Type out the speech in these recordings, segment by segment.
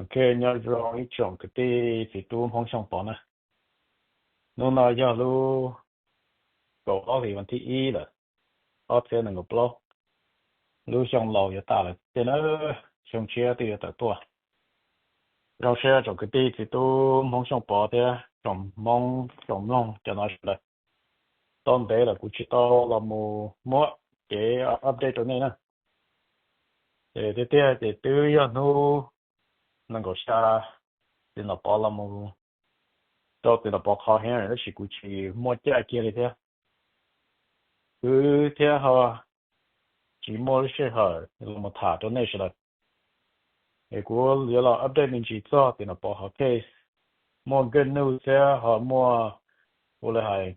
Ok, nyob zoo ib tsoom kwv tij txiv tub Hmoob Xyooj Pov na. Hnub no yog lub kaum ob hlis vas thib ib lawm, ob txhiab nees nkaum plaub. Lub xyoo laus yuav tas lawm tiag na, xyoo tshiab twb yuav tawm tuaj. Zoo siab tsoom kwv tij txiv tub Hmoob Xyooj Pov thiab tsoom Hmoob tsoom mloog cov no sawv daws. Tau ntev lawm kuv tsis tau los mus muab kev update rau nej na. Ces tiag tiag ces twb yog hnub nees nkaum xya txiv Nom Pov los mus rau txiv Nom Pov qhov hearing, tab sis kuv tsis muaj caij kiag li thiab. Kuv thiab ho tsis muaj lub sij hawm los mus tham rau nej sawv daws. Es kuv yuav los update me ntsis txog txiv Nom Pov qhov case, muaj good news thiab ho muaj ua li hais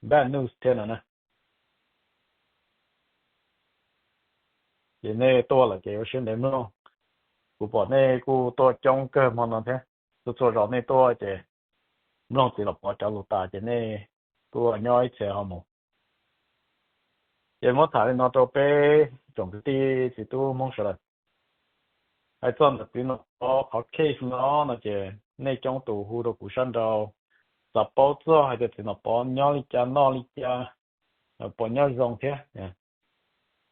bad news thiab no na. Ces nej tuaj lawm ces ua siab ntev mloog. Kuv pom nej kuj tuaj coob kawg hmo no thiab. Txhua txhua zaus nej tuaj ces mloog txiv Nom Pov cov lus tas ces nej kuj nyob ib txhia ho mus. Ces muab tham li no rau peb tsoom kwv tij txiv tub Hmoob sawv daws. Hais txog ntawm txiv Nom Pov qhov case no no ces nej coob tus hu rau kuv sab nraud, xav paub txog hais tias txiv Nom Pov nyob li cas noj li cas, puas nyob zoo thiab.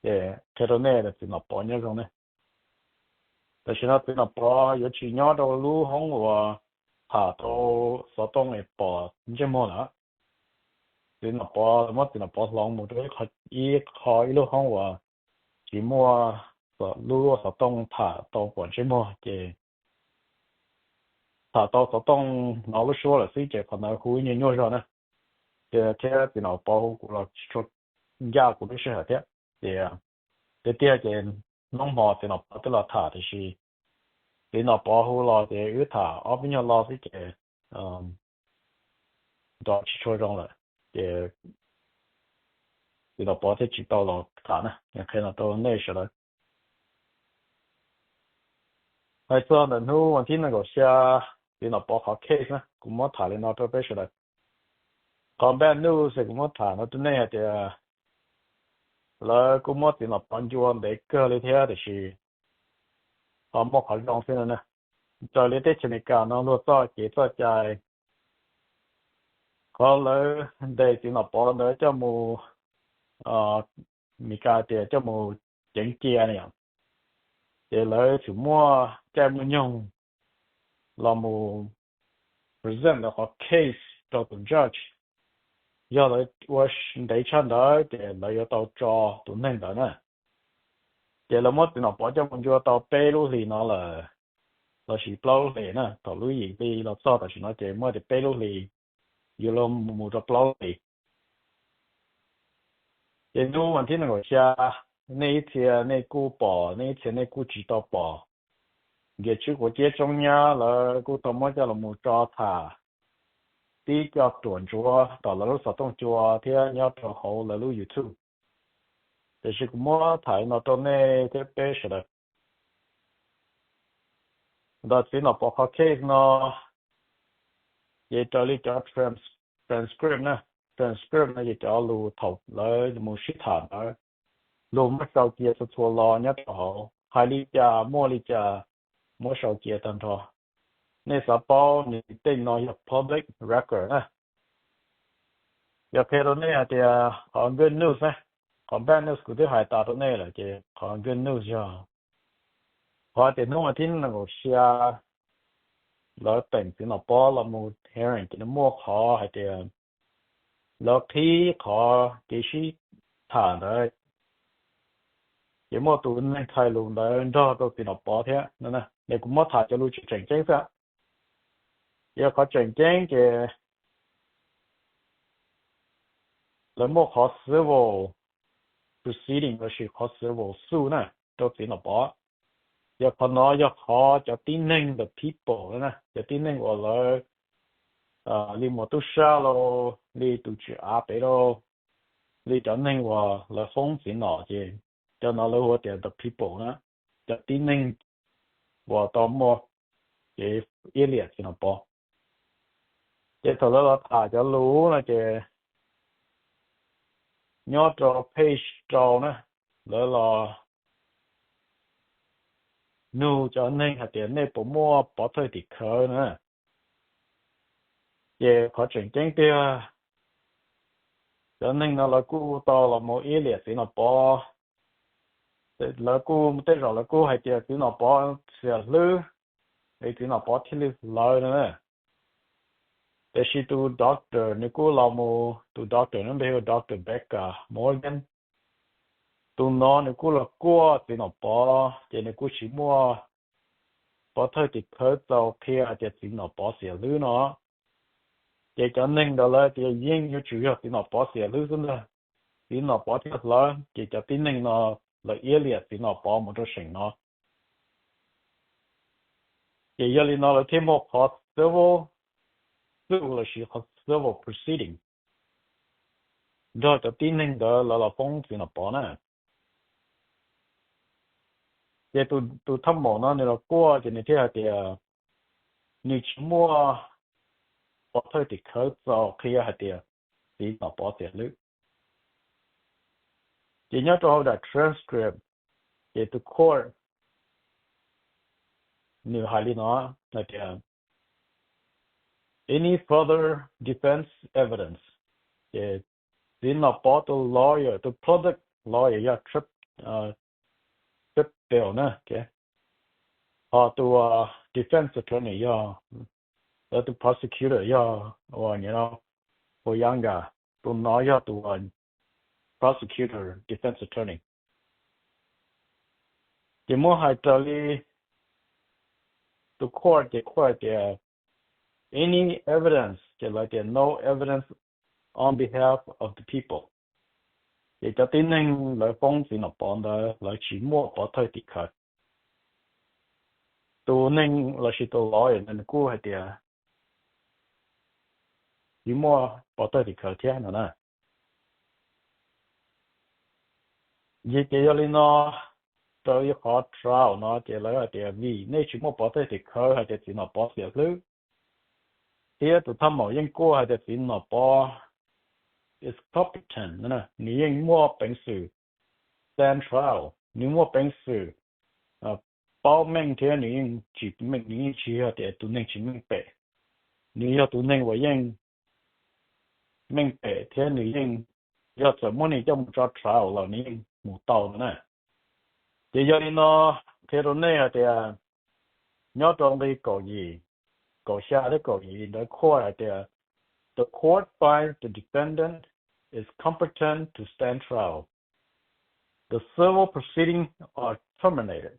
Ces qhia rau nej tias txiv Nom Pov nyob zoo ne. Tam sim no txiv Nom Pov yuav tsis nyob rau lub hoob uas tham tau xov tooj es pom ntsej muag lawm. Txiv Nom Pov muab txiv Nom Pov hloov mus rau ib qho, ib qho ib lub hoob uas tsis muaj lub xov tooj tham tau pom ntsej muag ces tham tau xov tooj hnov lub suab lawm xwb ces qhov ntawd hu ib nyuag nyuaj zog na. Ces thiab txiv Nom Pov hu kuv los tsis tshua ncaj kuv lub sij hawm thiab. Ces tiag tiag ces hnub hmo txiv Nom Pov twb los tham tiam sis txiv Nom Pov hu los ces wb tham ob peb nyuag lo xwb ces nrov tsis tshua zoo lawm. Ces txiv Nom Pov thiaj tsis tau los tham na, qhia no rau nej sawv daws. Hais txog ntawm hnub vas thib nees nkaum xya txiv Nom Pov qhov case na, kuv muab tham li no rau peb sawv daws. Qhov bad news kuv muab tham no rau nej hais tias lawv kuj muab txiv Nom Pov ncua ntev kawg li thiab tiam sis ho muaj qhov zoo thiab no na. Raws li teb chaws Amelikas no luag txoj kev txoj cai, qhov lawv ntes txiv Nom Pov ntawd coj mus, Amelikas tias coj mus ceev cia na yom, ces lawv txawm muaj caij muaj nyoog los mus present lawv qhov case rau tus judge. Yog lawv ua ntev tshaj ntawd ces lawv yuav tau tso tus neeg ntawd na. Ces lawv muab txiv Nom Pov coj mus ncua tau peb lub hlis no lawm, los sis plaub lub hlis na, thaum lub yim hli los txog tam sim no ces muaj tias peb lub hlis, yuav luag mus rau plaub lub hlis. Ces hnub vas thib nees nkaum xya, nej ib txhia nej kuj pom, nej ib txhia nej kuj tsis tau pom. Nkias Tswb Quav Ciab Tsoob Nyab lawv kuj tau muab coj los mus tso tham tib co ruam ntsuav tom lawv lub xov tooj cua thiab nyob rau hauv lawv lub YouTube. Tiam sis kuv muab tham no rau nej thiab peb sawv daws. Ntawm txiv Nom Pov qhov case no, ces raws li cov transcript na, transcript no ces cov lus thaum lawv mus sib tham ntawd, luag muab sau cia txhua txhua lo nyob rau hauv, hais li cas muaj li cas muab sau cia tag nrho. Nej xav paub nws tej no yog public record na. Yog qhia rau nej hais tias qhov good news na, qhov bad news kuv twb hais tas rau nej lawm ces qhov good news yog qhov tias hnub vas thib nees nkaum xya lawv teem txiv Nom Pov los mus hearing ces nws muaj qhov hais tias lawv qhib qhov kev sib tham ntawd, ces muaj tus neeg txhais lus ntawd nrog rau txiv Nom Pov thiab no. Ces kuv muab tham cov lus tseem tseem ceeb xwb. Yog qhov tseem ceeb ces lawv muaj qhov civil proceeding lossis qhov civil suit na rau txiv Nom Pov. Yog qhov no yog qhov cov tib neeg the people na, cov tib neeg uas lawv li muas tub sab lauj, li tus tswv av pem lauj, li cov neeg uas lawv foob txiv nom ces cov no lawv hu tias the people na, cov tib neeg uas tau muaj kev iab liam txiv Nom Pov. Ces thaum lawv los tham cov lus no ces nyob rau page rau na, lawv los nug cov neeg hais tias nej puas muaj pov thawj tim khawv na. Ces qhov tseem ceeb tiag, cov neeg no lawv kuj tau los mus iab liam txiv Nom Pov, lawv kuj tej zaum lawv kuj hais tias txiv Nom Pov xiam hlwb, es txiv Nom Pov thiaj li hlawv no na. Tiam sis tus doctor nws kuj los mus, tus doctor nws npe hu Doctor Becca Morgan. Tus no nws kuj los kuaj txiv Nom Pov ces nws kuj tsis muaj pov thawj tim khawv txaus qhia hais tias txiv Nom Pov xiam hlwb no. Ces cov neeg ntawd lawv tias yeej yuav tsum yog txiv Nom Pov xiam hlwb xwb ntag. Txiv Nom Pov thiaj hlawv, ces cov tib neeg no lawv iab liam txiv Nom Pov mus rau seem no. Ces yog li no lawv thiaj muaj qhov civil suit lossis qhov civil proceeding nrog cov tib neeg ntawd lawv los foob txiv Nom Pov na. Ces tus thaj maum no nws los kuaj ces nws thiaj hais tias nws tsis muaj pov thawj tim khawv txaus qhia hais tias txiv Nom Pov xiam hlwb. Ces nyob rau hauv daim transcript, ces tus court nws hais li no hais tias, any further defense evidence? Ces txiv Nom Pov tus lawyer, tus public lawyer yog Trip, Tripel na, ho tus defense attorney yog, tus prosecutor yog ua nyuam no, Poyanga, tus no yog tus prosecutor defense attorney. Ces muab hais raws li tus court ces court tias any evidence ces lawv tias no evidence on behalf of the people. Ces cov tib neeg lawv foob txiv Nom Pov ntawd lawv tsis muaj pov thawj tim khawv. Tus neeg lossis tus lawyer ntawd nws kuj hais tias tsis muaj pov thawj tim khawv thiab no na. Ces yog li no, raws li qhov trial no ces lawv hais tias vim nej tsis muaj pov thawj tim khawv hais tias txiv Nom Pov xiam hlwb, thiab tus thaj maum yeej kuaj hais tias txiv Nom Pov is competent, nws yeej muaj peev xwm stand trial, nws muaj peev xwm paub meej thiab nws yeej tsis meej, nws yeej tsis yog tias tus neeg tsis meej pem, nws yog tus neeg uas yeej meej pem thiab nws yeej, yog txawm muab nws coj mus tso trial los nws yeej mus tau no na. Ces yog li no, qhia rau nej hais tias nyob rau nqi kaum yim, kaum xya thiab kaum yim ntawd court hais tias the court finds the defendant is competent to stand trial, the civil proceedings are terminated.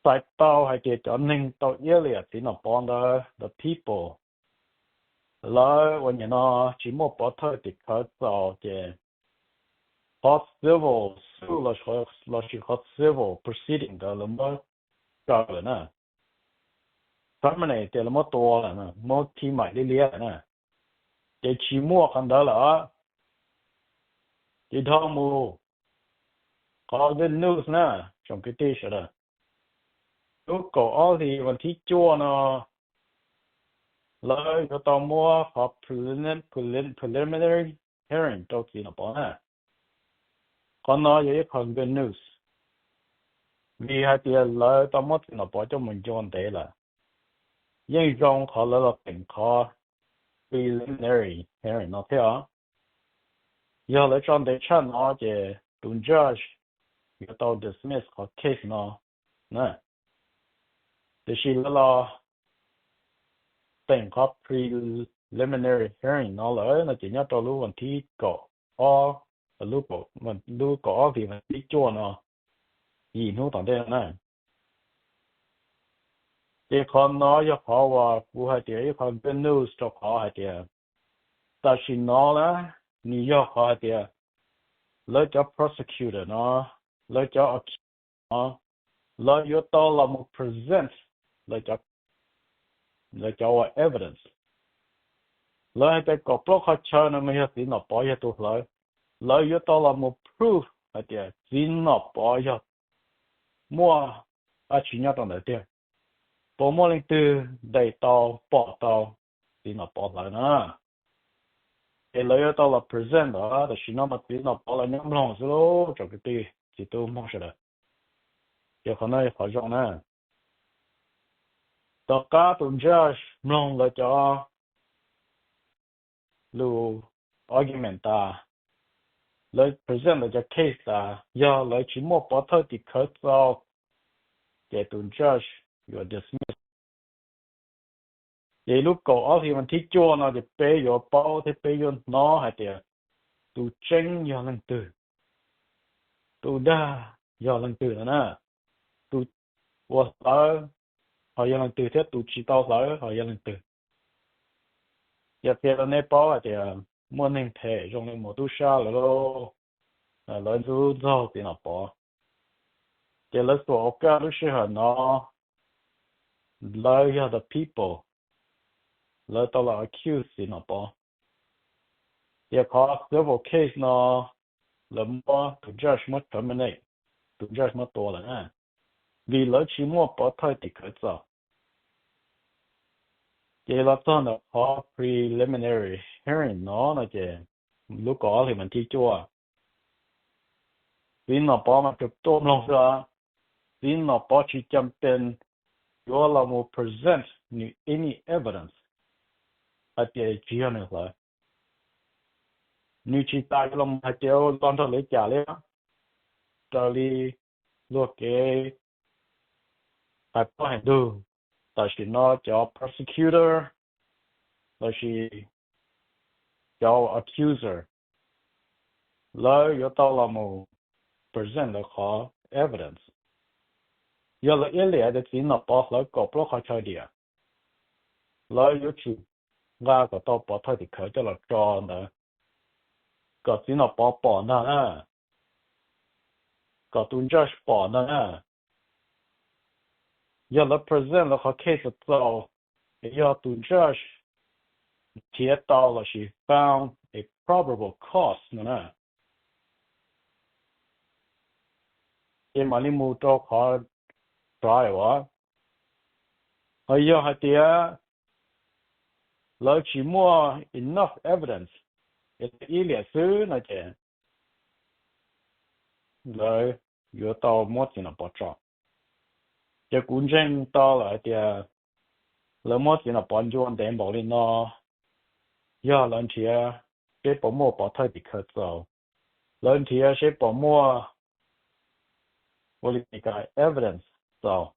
Txhais tau hais tias cov neeg tau iab liam txiv Nom Pov ntawd, the people, lawv uas nyuam no tsis muaj pov thawj tim khawv txaus ces qhov civil suit lossis qhov civil proceeding ntawd lawv muab kaw lawm na, terminate tias lawv muab tua lawm, muab khi maim liab liab lawm na, ces tsis muaj qhov ntawd lawm. Ces dhau mus qhov good news na, tsoom kwv tij sawv daws, lub kaum ob hlis vas thib cuaj no lawv yuav tau muab qhov preliminary hearing rau txiv Nom Pov na. Qhov no yog ib qho good news, vim hais tias lawv tau muab txiv Nom Pov coj mus ncua ntev lawm. Yeej zoo qhov lawv los teem qhov preliminary hearing no thiab os. Yog lawv tso ntev tshaj no ces tus judge yuav tau dismiss qhov case no na. Tiam sis lawv los teem qhov preliminary hearing no lawm no ces nyob rau lub vas thib kaum ob, lub kaum ob hlis vas thib cuaj no, yim hnub tom ntej no na. Ces qhov no yog qhov uas kuv hais tias ib qho good news rau qhov hais tias tam sim no na, nws yog qhov hais tias lawv cov prosecutor no, lawv cov accused no, lawv yuav tau los mus present lawv cov uas evidence. Lawv hais tias kaum plaub qhov chaw no mas yog txiv Nom Pov yog tus hlawv, lawv yuav tau los mus prove hais tias txiv Nom Pov yog muaj dab tsi nyob rau ntawd tiag. Puas muaj leej twg ntes tau, pom tau txiv Nom Pov hlawv na? Ces lawv yuav tau los present lawm, tam sim no mas txiv Nom Pov los nyob mloog xwb lauj tsoom kwv tij txiv tub Hmoob sawv daws. Ces qhov no yog qhov zoo na. Tom qab tus judge mloog lawv cov lus argument tas, lawv present lawv cov case tas, yog lawv tsis muaj pov thawj tim khawv txaus, ces tus judge yuav dismiss. Ces lub kaum ob hli vas thib cuaj no ces peb yuav paub thiab peb yuav hnov hais tias tus tseeb yog leej twg, tus dag yog leej twg no na. Tus ua hlawv ho yog leej twg thiab tus tsis tau hlawv ho yog leej twg. Yog qhia rau nej paub hais tias muaj neeg phem zoo li Muas Tub Sab lawv, lawv ntxub ntxaug txiv Nom Pov, ces lawv xuas ua kaj lub sij hawm no, lawv yog the people, lawv tau los accuse txiv Nom Pov. Ces qhov civil case no lawv muab tus judge muab terminate, tus judge muab tua lawm na, vim lawv tsis muaj pov thawj tim khawv txaus. Ces los txog ntawm qhov preliminary hearing no no ces lub kaum ob hli vas thib cuaj, txiv Nom Pov mas tsuas tuaj mloog xwb os. Txiv Nom Pov tsis cam pes yuav los mus present nws any evidence hais tias tsis yog nws hlawv. Nws tsis tas yuav los hais tias los nrog lawv cam li, raws li luag kev hais plaub hais ntug. Tam sim no cov prosecutor lossis cov accuser, lawv yuav tau los mus present lawv qhov evidence. Yog lawv iab liam tias txiv Nom Pov hlawv kaum plaub qhov chaw diam, lawv yuav tsum nqa kom tau pov thawj tim khawv coj los tso ntawd, kom txiv Nom Pov pom ntag na, kom tus judge pom ntag na. Yog lawv present lawv qhov case txaus, yog tus judge nrhiav tau lossis found a probable cause no na, ces mam li mus rau qhov trial. Ho yog hais tias lawv tsis muaj enough evidence, es lawv iab liam xwb no ces lawv yuav tau muab txiv Nom Pov tso. Ces kuv ntseeg tau lawm hais tias lawv muab txiv Nom Pov ncua ntev npaum li no, yog lawv nrhiav seb puas muaj pov thawj tim khawv txaus, lawv nrhiav seb puas muaj ua li evidence txaus.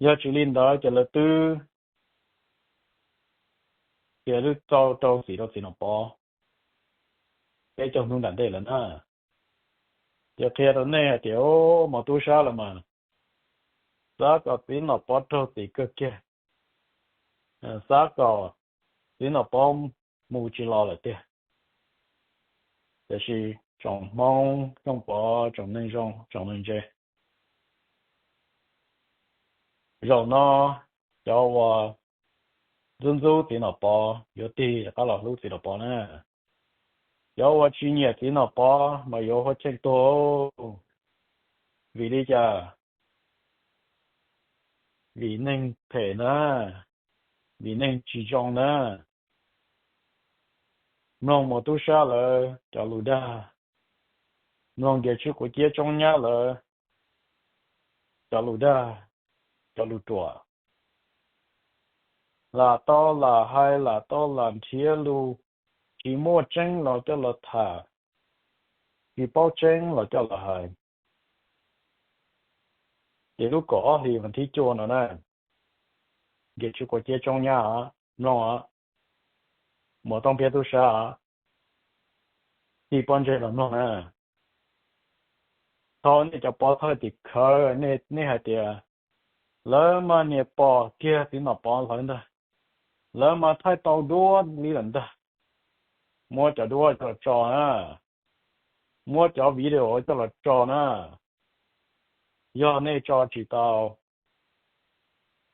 Yog tsis li ntawd ces lawv twb ces twb tau rau txim rau txiv Nom Pov peb caug hnub nram ntej lawm na. Ces qhia rau nej hais tias Muas Tub Sab lawm mas xav kom txiv Nom Pov raug txim kawg kiag, xav kom txiv Nom Pov mus tsis los lawm tiag. Tiam sis tsoom Hmoob Xyooj Pov, tsoom neeg zoo tsoom neeg ntse, zaum no cov uas ntxub ntxub txiv Nom Pov yuav tig rov qab los hlub txiv Nom Pov na. Cov uas tsis nyiam txiv Nom Pov mas yuav huab cheej tuag. Vim li cas? Vim neeg phem na, vim neeg tsis zoo na. Mloog Muas Tub Sab lawv cov lus dag, mloog Nkias Tswv Quav Ciab Tsoob Nyab lawv cov lus dag, cov lus ruam, lam tau lam hais, lam tau lam nrhiav lus, tsis muaj tseeb los coj los tham, tsis paub tseeb los coj los hais. Ces lub kaum ob hlis vas thib cuaj no na, Nkias Tswv Quav Ciab Tsoob Nyab os, mloog os, Muas Tooj Phiab Tub Sab os, tig pob ntseg los mloog na. Thaum nej cov pov thawj tim khawv, nej hais tias lawv mas niam pom kiag txiv Nom Pov hlawv ntag, lawv mas thaij tau duab li lawm ntag, muab cov duab coj los tso na, muab cov video coj los tso na. Yog nej tso tsis tau,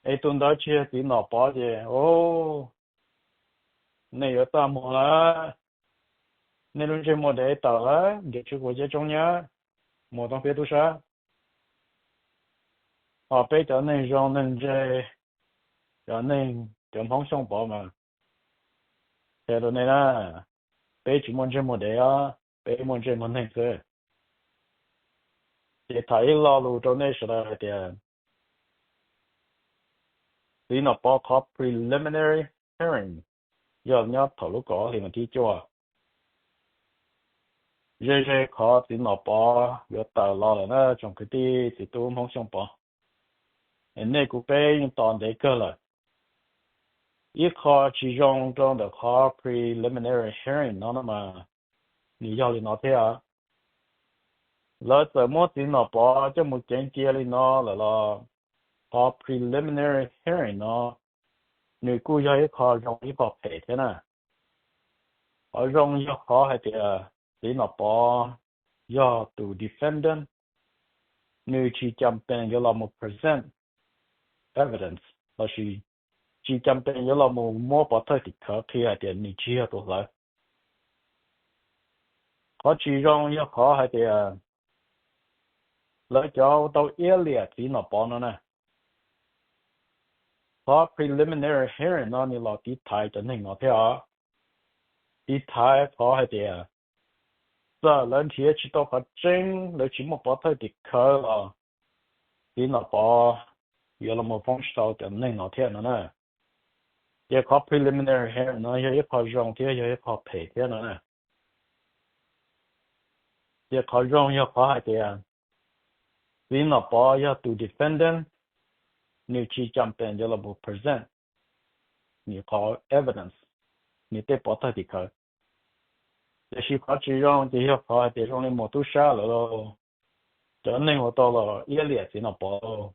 es tus ntawd tsis yog txiv Nom Pov ces, o, nej yuav txaj muag lawm, nej lub ntsej muag dev tawm lawm, Nkias Tswv Quav Ciab Tsoob Nyab, Muas Tooj Phiab Tub Sab. Ho peb cov neeg zoo neeg ntse, cov neeg, cov Hmoob Xyooj Pov mas, qhia rau nej na, peb tsis muaj ntsej muag dev os, peb muaj ntsej muag neeg xwb. Ces tham ib lo lus rau nej sawv daws hais tias txiv Nom Pov qhov preliminary hearing yog nyob thaum lub kaum ob hlis vas thib cuaj. Ze ze qhov txiv Nom Pov yuav tawm los lawm na tsoom kwv tij txiv tub Hmoob Xyooj Pov, es nej kuv peb yeej tos ntev kawg lawm. Ib qho tsis zoo rau ntawm qhov preliminary hearing no no mas nws yog li no thiab. Lawv txawm muab txiv Nom Pov coj mus ceev cia li no lawm los qhov preliminary hearing no nws kuj yog ib qho zoo ib qho phem thiab na. Qhov zoo yog qhov hais tias txiv Nom Pov yog tus defendant, nws tsis cam pees yuav los mus present evidence lossis tsis cam pees yuav los mus muab pov thawj tim khawv qhia hais tias nws tsis yog tus hlawv. Qhov tsis zoo yog qhov hais tias lawv cov tau iab liam txiv Nom Pov no na. Qhov preliminary hearing no nws los tiv thaiv cov neeg no thiab os. Tiv thaiv qhov hais tias txawm lawv nrhiav tsis tau qhov tseeb, lawv tsis muaj pov thawj tim khawv los txiv Nom Pov yuav los mus foob tsis tau cov neeg no thiab no na. Ces qhov preliminary hearing no yog ib qho zoo thiab yog ib qho phem thiab no na. Ces qhov zoo yog qhov hais tias txiv Nom Pov yog tus defendant, nws tsis cam pees yuav los mus present nws qhov evidence, nws tej pov thawj tim khawv. Tiam sis qhov tsis zoo ces yog qhov hais tias zoo li mus tub sab lawm lauj, cov neeg uas tau los iab liam txiv Nom Pov lauj,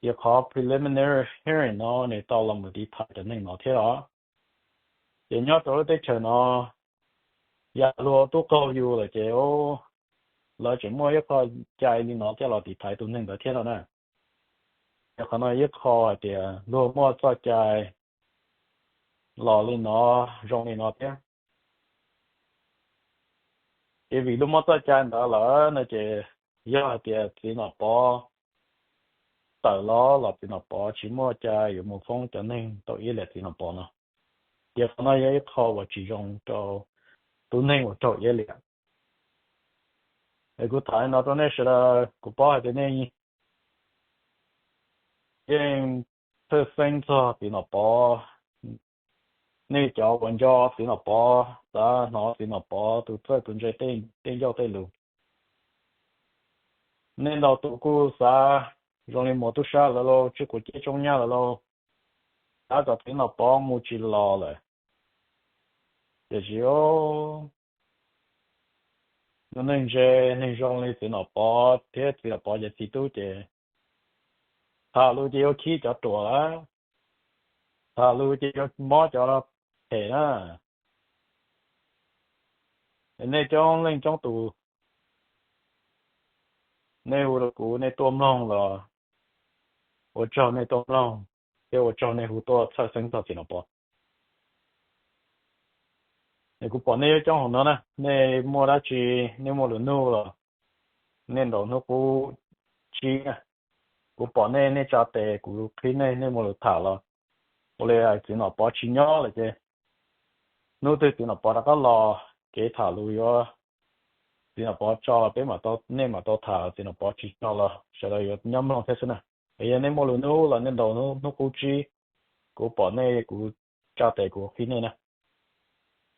ces qhov preliminary hearing no nws tau los mus tiv thaiv cov neeg no thiab os. Ces nyob rau lub teb chaws no, yam luag tub qaug yus lawm ces lawv tseem muaj ib qho cai li no coj los tiv thaiv tus neeg ntawd thiab no na. Ces qhov no ib qho hais tias luag muaj txoj cai los li no, zoo li no thiab. Ces vim luag muaj txoj cai ntawd lawm no ces yog hais tias txiv Nom Pov tawm los los txiv Nom Pov tsis muaj cai yuav mus foob cov neeg tau iab liam txiv Nom Pov no. Ces qhov no yog ib qho uas tsis zoo rau tus neeg uas raug iab liam. Es kuv tham li no rau nej sawv daws, kuv paub hais tias nej yeej txhawj xeeb txog txiv Nom Pov, nej cov uas nco txiv Nom Pov, xav hnov txiv Nom Pov tus txawj tus ntse tej ncauj tej lus. Nej ntau tus kuj xav zoo li mus tub sab lawm lauj, tsib quav ciab tsoob nyab lawm lauj, xav kom txiv Nom Pov mus tsis los lawm. Tiam sis tus neeg ntse, neeg zoo li txiv Nom Pov thiab txiv Nom Pov cov txiv tub ces tham lus ces yuav khib cov ruam lawm, tham lus ces yuav mob cov phem na. Nej coob leej coob tus, nej hu rau kuv, nej tuaj mloog los ua tsaug nej tuaj mloog, thiab ua tsaug nej hu tuaj txhawj xeeb txog txiv Nom Pov. Es kuv pom nej coob hauv no na, nej muaj dab tsi, nej muaj lus nug los nej ntaus hnub qub tsib na. Kuv pom nej, nej tsa tes kuv qhib nej, nej muaj lus tham los. Ua li txiv Nom Pov tsis nyob lawm ces hnub twg txiv Nom Pov rov qab los, kev tham lus yuav txiv Nom Pov tso los peb mam tau, nej mam tau tham, txiv Nom Pov tsis tso los sawv daws yuav nyob mloog thiab xwb na. Es yog nej muaj lus nug los nej ntaus hnub qub tsib, kuv pom nej kuv tsa tes kuv qhib nej na.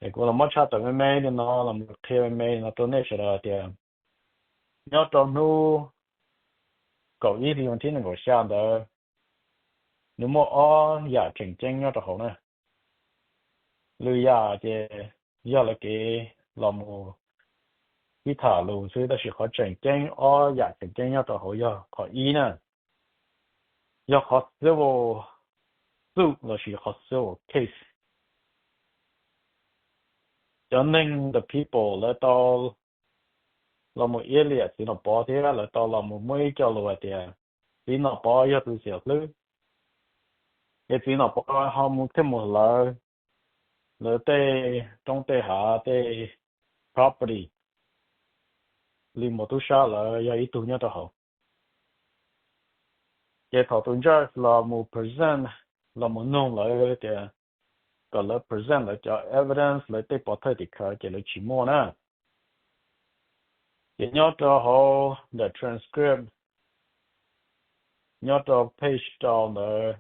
Es kuv los muab tshaj tawm me me li no los qhia me me li no rau nej sawv daws tias nyob rau hnub kaum ib hli vas thib nees nkaum xya ntawd, nws muaj ob yam tseem ceeb nyob rau hauv na. Lwm yam ces yog lawv kev los mus ib tham lus xwb, tab sis qhov tseem ceeb, ob yam tseem ceeb nyob rau hauv yog qhov ib na, yog qhov civil suit lossis qhov civil case. Cov neeg, the people, lawv tau los mus iab liam txiv Nom Pov thiab lawv tau los mus muaj ib co lus hais tias txiv Nom Pov yog tus xiam hlwb, es txiv Nom Pov ho mus thiaj mus hlawv lawv tej roob tej hav tej property li mus tub sab lawv yog ib tug nyob rau hauv. Ces thaum tus judge los mus present, los mus nug lawv tias kom lawv present lawv cov evidence, lawv tej pov thawj tim khawv ces lawv tsis muaj na. Ces nyob rau hauv ntawm transcript, nyob rau page rau ntawd,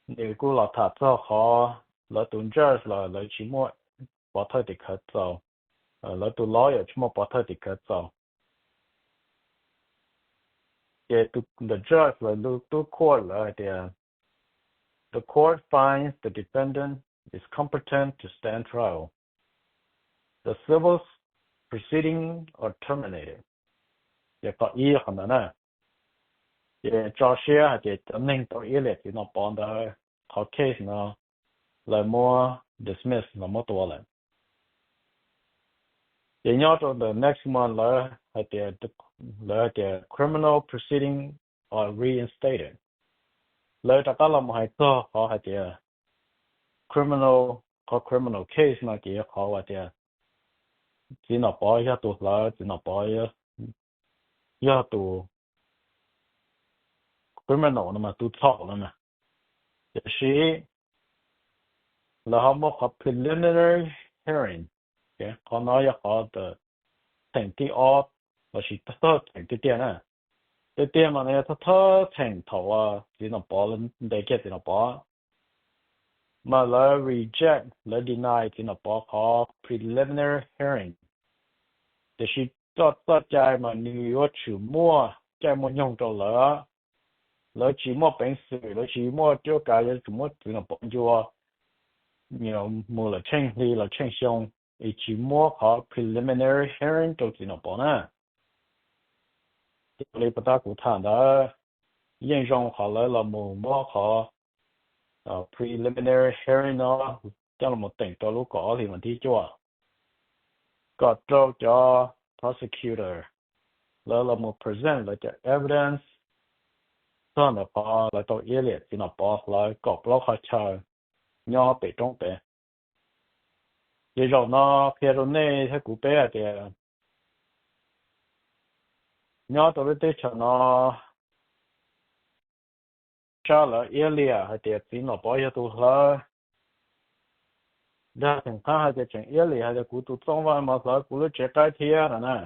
nws kuj los tham txog qhov lawv tus judge los lawv tsis muaj pov thawj tim khawv txaus, lawv tus lawyer tsis muaj pov thawj tim khawv txaus. Ces the judge los tub court lawv hais tias, the court finds the defendant is competent to stand trial. The civil proceeding are terminated. Ces qhov ib qhov ntawd na, ces tso siab hais tias cov neeg tau iab liam txiv Nom Pov ntawd, qhov case no lawv muab dismiss los muab tua lawm. Ces nyob rau the next one lawv hais tias, lawv hais tias criminal proceeding are reinstated. Lawv rov qab los mus hais txog qhov hais tias criminal, qhov criminal case no ces yog qhov hais tias txiv Nom Pov yog tus hlawv, txiv Nom Pov yog tus criminal no mas tus txhaum no na. Tiam sis lawv ho muaj qhov preliminary hearing, qhov no yog qhov theem thib ob lossis thawj theem tiag tiag na. Tiag tiag mas nws yog thawj theem thaum txiv Nom Pov, ntes kiag txiv Nom Pov, mas lawv reject, lawv deny txiv Nom Pov qhov preliminary hearing. Tiam sis txoj, txoj cai mas nws yuav tsum muaj caij muaj nyoog rau lawv. Lawv tsis muaj peev xwm, lawv tsis muaj cuab kav yuav tsum muab txiv Nom Pov ncua mus lawm tsheej hli los tsheej xyoo es tsis muab qhov preliminary hearing rau txiv Nom Pov na. Li puas tab kuv tham ntawd, yeej zoo qhov lawv los mus muab qhov preliminary hearing no coj los teem rau lub kaum ob hlis vas thib cuaj, kom rau cov prosecutor lawv los mus present lawv cov evidence txog ntawm qhov lawv tau iab liam txiv Nom Pov hlawv kaum plaub qhov chaw nyob pem roob pem. Ces zaum no qhia rau nej thiab kuv peb hais tias nyob rau lub teb chaws no, sab lawv iab liam hais tias txiv Nom Pov yog tus hlawv, dag theem qab hais tias tseem iab liam hais tias kuv tus txooj vaj mas hlawv kuv lub tsev qaib thiab no na.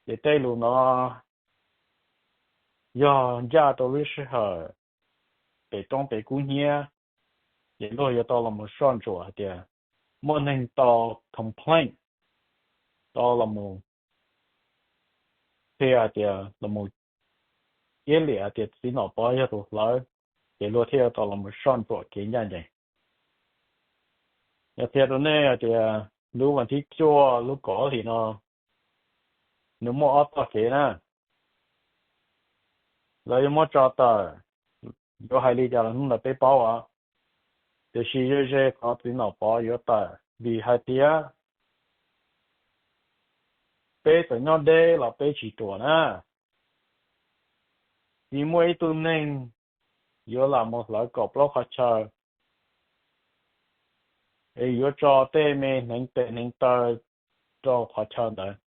Ces tej lus no yog ncaj rau lub sij hawm pem roob pem kub hnyiab, ces luag yuav tau los mus soj ntsuam hais tias muaj neeg tau complaint, tau los mus qhia hais tias los mus iab liam hais tias txiv Nom Pov yog tus hlawv, ces luag thiaj tau los mus soj ntsuam kev ncaj ncees. Yog qhia rau nej hais tias lub vas thib cuaj lub kaum ob hlis no nws muaj ob txoj kev na. Lawv yuav muab tso tawm, yuav hais li cas los hnub ntawd peb paub os. Tiam sis ze ze qhov txiv Nom Pov yuav tawm vim hais tias peb txawm nyob deb los peb tsis ruam na. Tsis muaj ib tug neeg yuav lam mus hlawv kaum plaub qhov chaw es yuav tso tej me hneev tes hneev taw rau qhov chaw ntawd.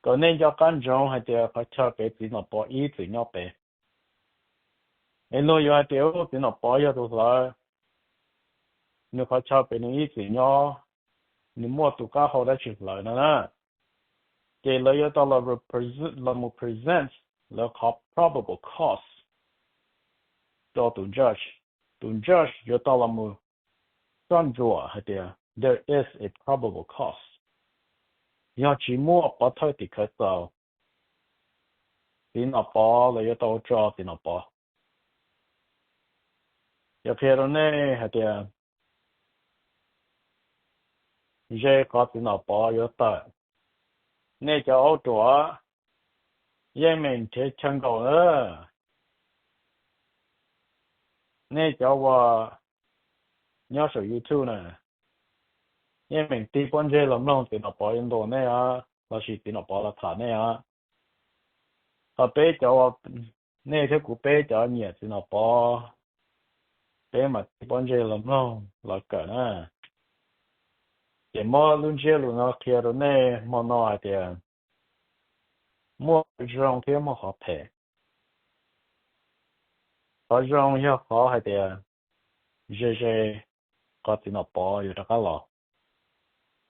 Kom nej nco qab ntsoov hais tias qhov chaw pem txiv Nom Pov ib txwm nyob pem. Es luag yuav hais tias txiv Nom Pov yog tus hlawv, nws qhov chaw pem nws ib txwm nyob, nws muaj tus qab hau dab tsi hlawv no na. Ces lawv yuav tau los mus present lawv qhov probable cause rau tus judge. Tus judge yuav tau los mus soj ntsuam hais tias there is a probable cause. Yog tsis muaj pov thawj tim khawv txaus, txiv Nom Pov los yuav tau tso txiv Nom Pov. Yog qhia rau nej hais tias ze qhov txiv Nom Pov yuav tawm, nej cov aub ruam yeej meem nrhiav chaw nkaum na. Nej cov uas nyob saum YouTube na, yeej meem tig pob ntseg los mloog txiv Nom Pov yuav ntuas nej os, lossis txiv Nom Pov los tham nej os. Ho peb cov, nej thiab kuv peb cov nyiam txiv Nom Pov, peb mam tig pob ntseg los mloog los kawm na. Ces muab lub ntsiab lus no qhia rau nej hmo no hais tias muaj qhov zoo thiab muaj qhov phem. Qhov zoo yog qhov hais tias ze ze qhov txiv Nom Pov yuav rov qab los.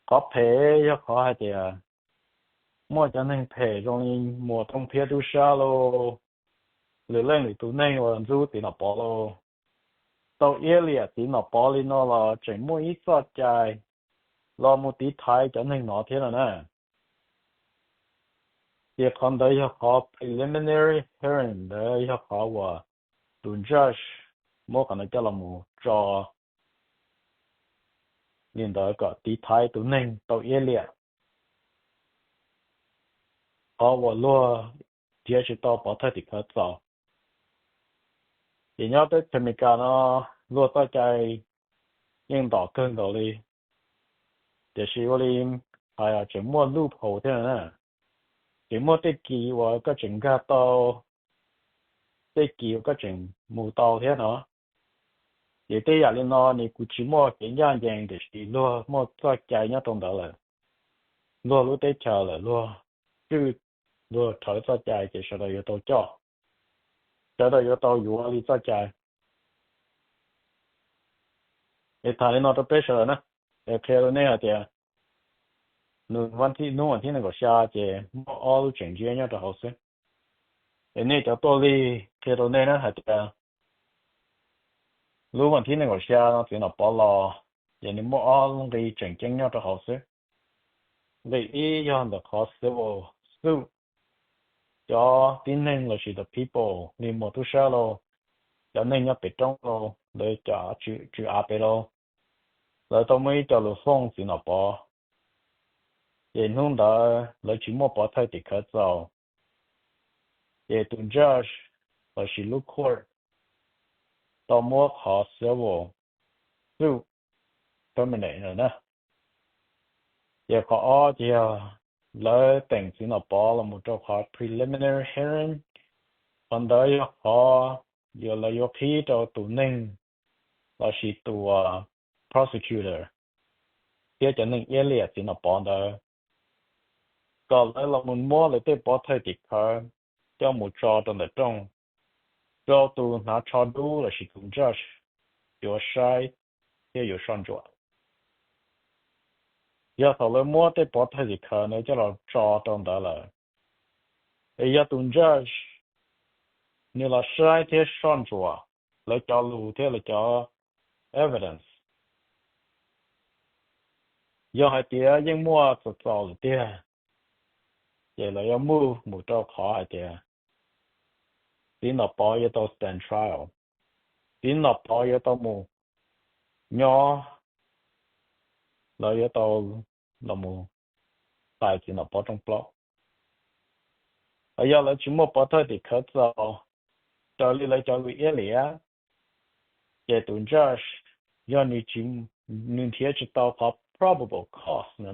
Qhov phem yog qhov hais tias muaj cov neeg phem zoo li Muas Tooj Phiab tub sab lauj, lwm leej lwm tus neeg uas ntxub txiv Nom Pov lauj, tau iab liam txiv Nom Pov li no los tseem muaj ib txoj cai los mus tiv thaiv cov neeg no thiab no na. Ces qhov ntawd yog qhov preliminary hearing, ntawd yog qhov uas tus judge muab qhov ntawd coj los mus tso li ntawd kom tiv thaiv tus neeg tau iab liam qhov uas luag nrhiav tsis tau pov thawj tim khawv txaus. Ces nyob teb chaws Amelikas no luag txoj cai yeej ntom kawg nkaus li, tiam sis ua li hais tseem muaj loophole thiab na. Tseem muaj tej kis uas koj tseem nkag tau, tej kis uas koj tseem mus tau thiab no. Ces tej yam li no nws kuj tsis muaj kev ncaj ncees, tiam sis luag muaj txoj cai nyob rau ntawd lawm, luag lub teb chaws lawm, luag tswj, luag rhawv txoj cai ces sawv daws yuav tau coj, sawv daws yuav tau yuav li txoj cai. Es tham li no rau peb sawv daws na, es qhia rau nej hais tias nws hnub vas thib nees nkaum xya ces muaj ob lub tseem ntsiab nyob rau hauv xwb. Es nej cov tuaj lig, qhia rau nej na hais tias lub vas thib nees nkaum xya no txiv Nom Pov los, ces nws muaj ob nqi tseem ceeb nyob rau hauv xwb. Nqi ib yog ntawm qhov civil suit, cov tib neeg lossis the people li Muas tub sab lauj, cov neeg nyob pem roob lauj, lawv cov tswv av pem lauj, lawv tau muaj ib co lus fooj txiv Nom Pov, ces hnub ntawd lawv tsis muaj pov thawj tim khawv txaus, ces tus judge lossis lub court tau muab qhov civil suit terminate lawm na. Ces qhov ob ces yog lawv teem txiv Nom Pov los mus rau qhov preliminary hearing, qhov ntawd yog qhov uas lawv yuav qhib rau tus neeg lossis tus prosecutor thiab cov neeg iab liam txiv Nom Pov ntawd kom lawv los mus muab lawv tej pov thawj tim khawv coj mus tso rau ntawm rooj rau tus hnav tsho dub lossis tus judge yuav saib thiab yuav soj ntsuam. Yog thaum lawv muab tej pov thawj tim khawv ntawd coj los tso rau ntawd lawm, es yog tus judge nws los saib thiab soj ntsuam lawv cov lus thiab lawv cov evidence, yog hais tias yeej muaj txaus txaus lawm tiag, ces lawv yuav move mus rau qhov hais tias txiv Nom Pov yuav tau stand trial, txiv Nom Pov yuav tau mus nyob, lawv yuav tau los mus txais txiv Nom Pov rooj plaub. Yog lawv tsis muaj pov thawj tim khawv txaus raws li lawv cov lus iab liam, ces tus judge, yog nws nrhiav tsis tau qhov probable cause no,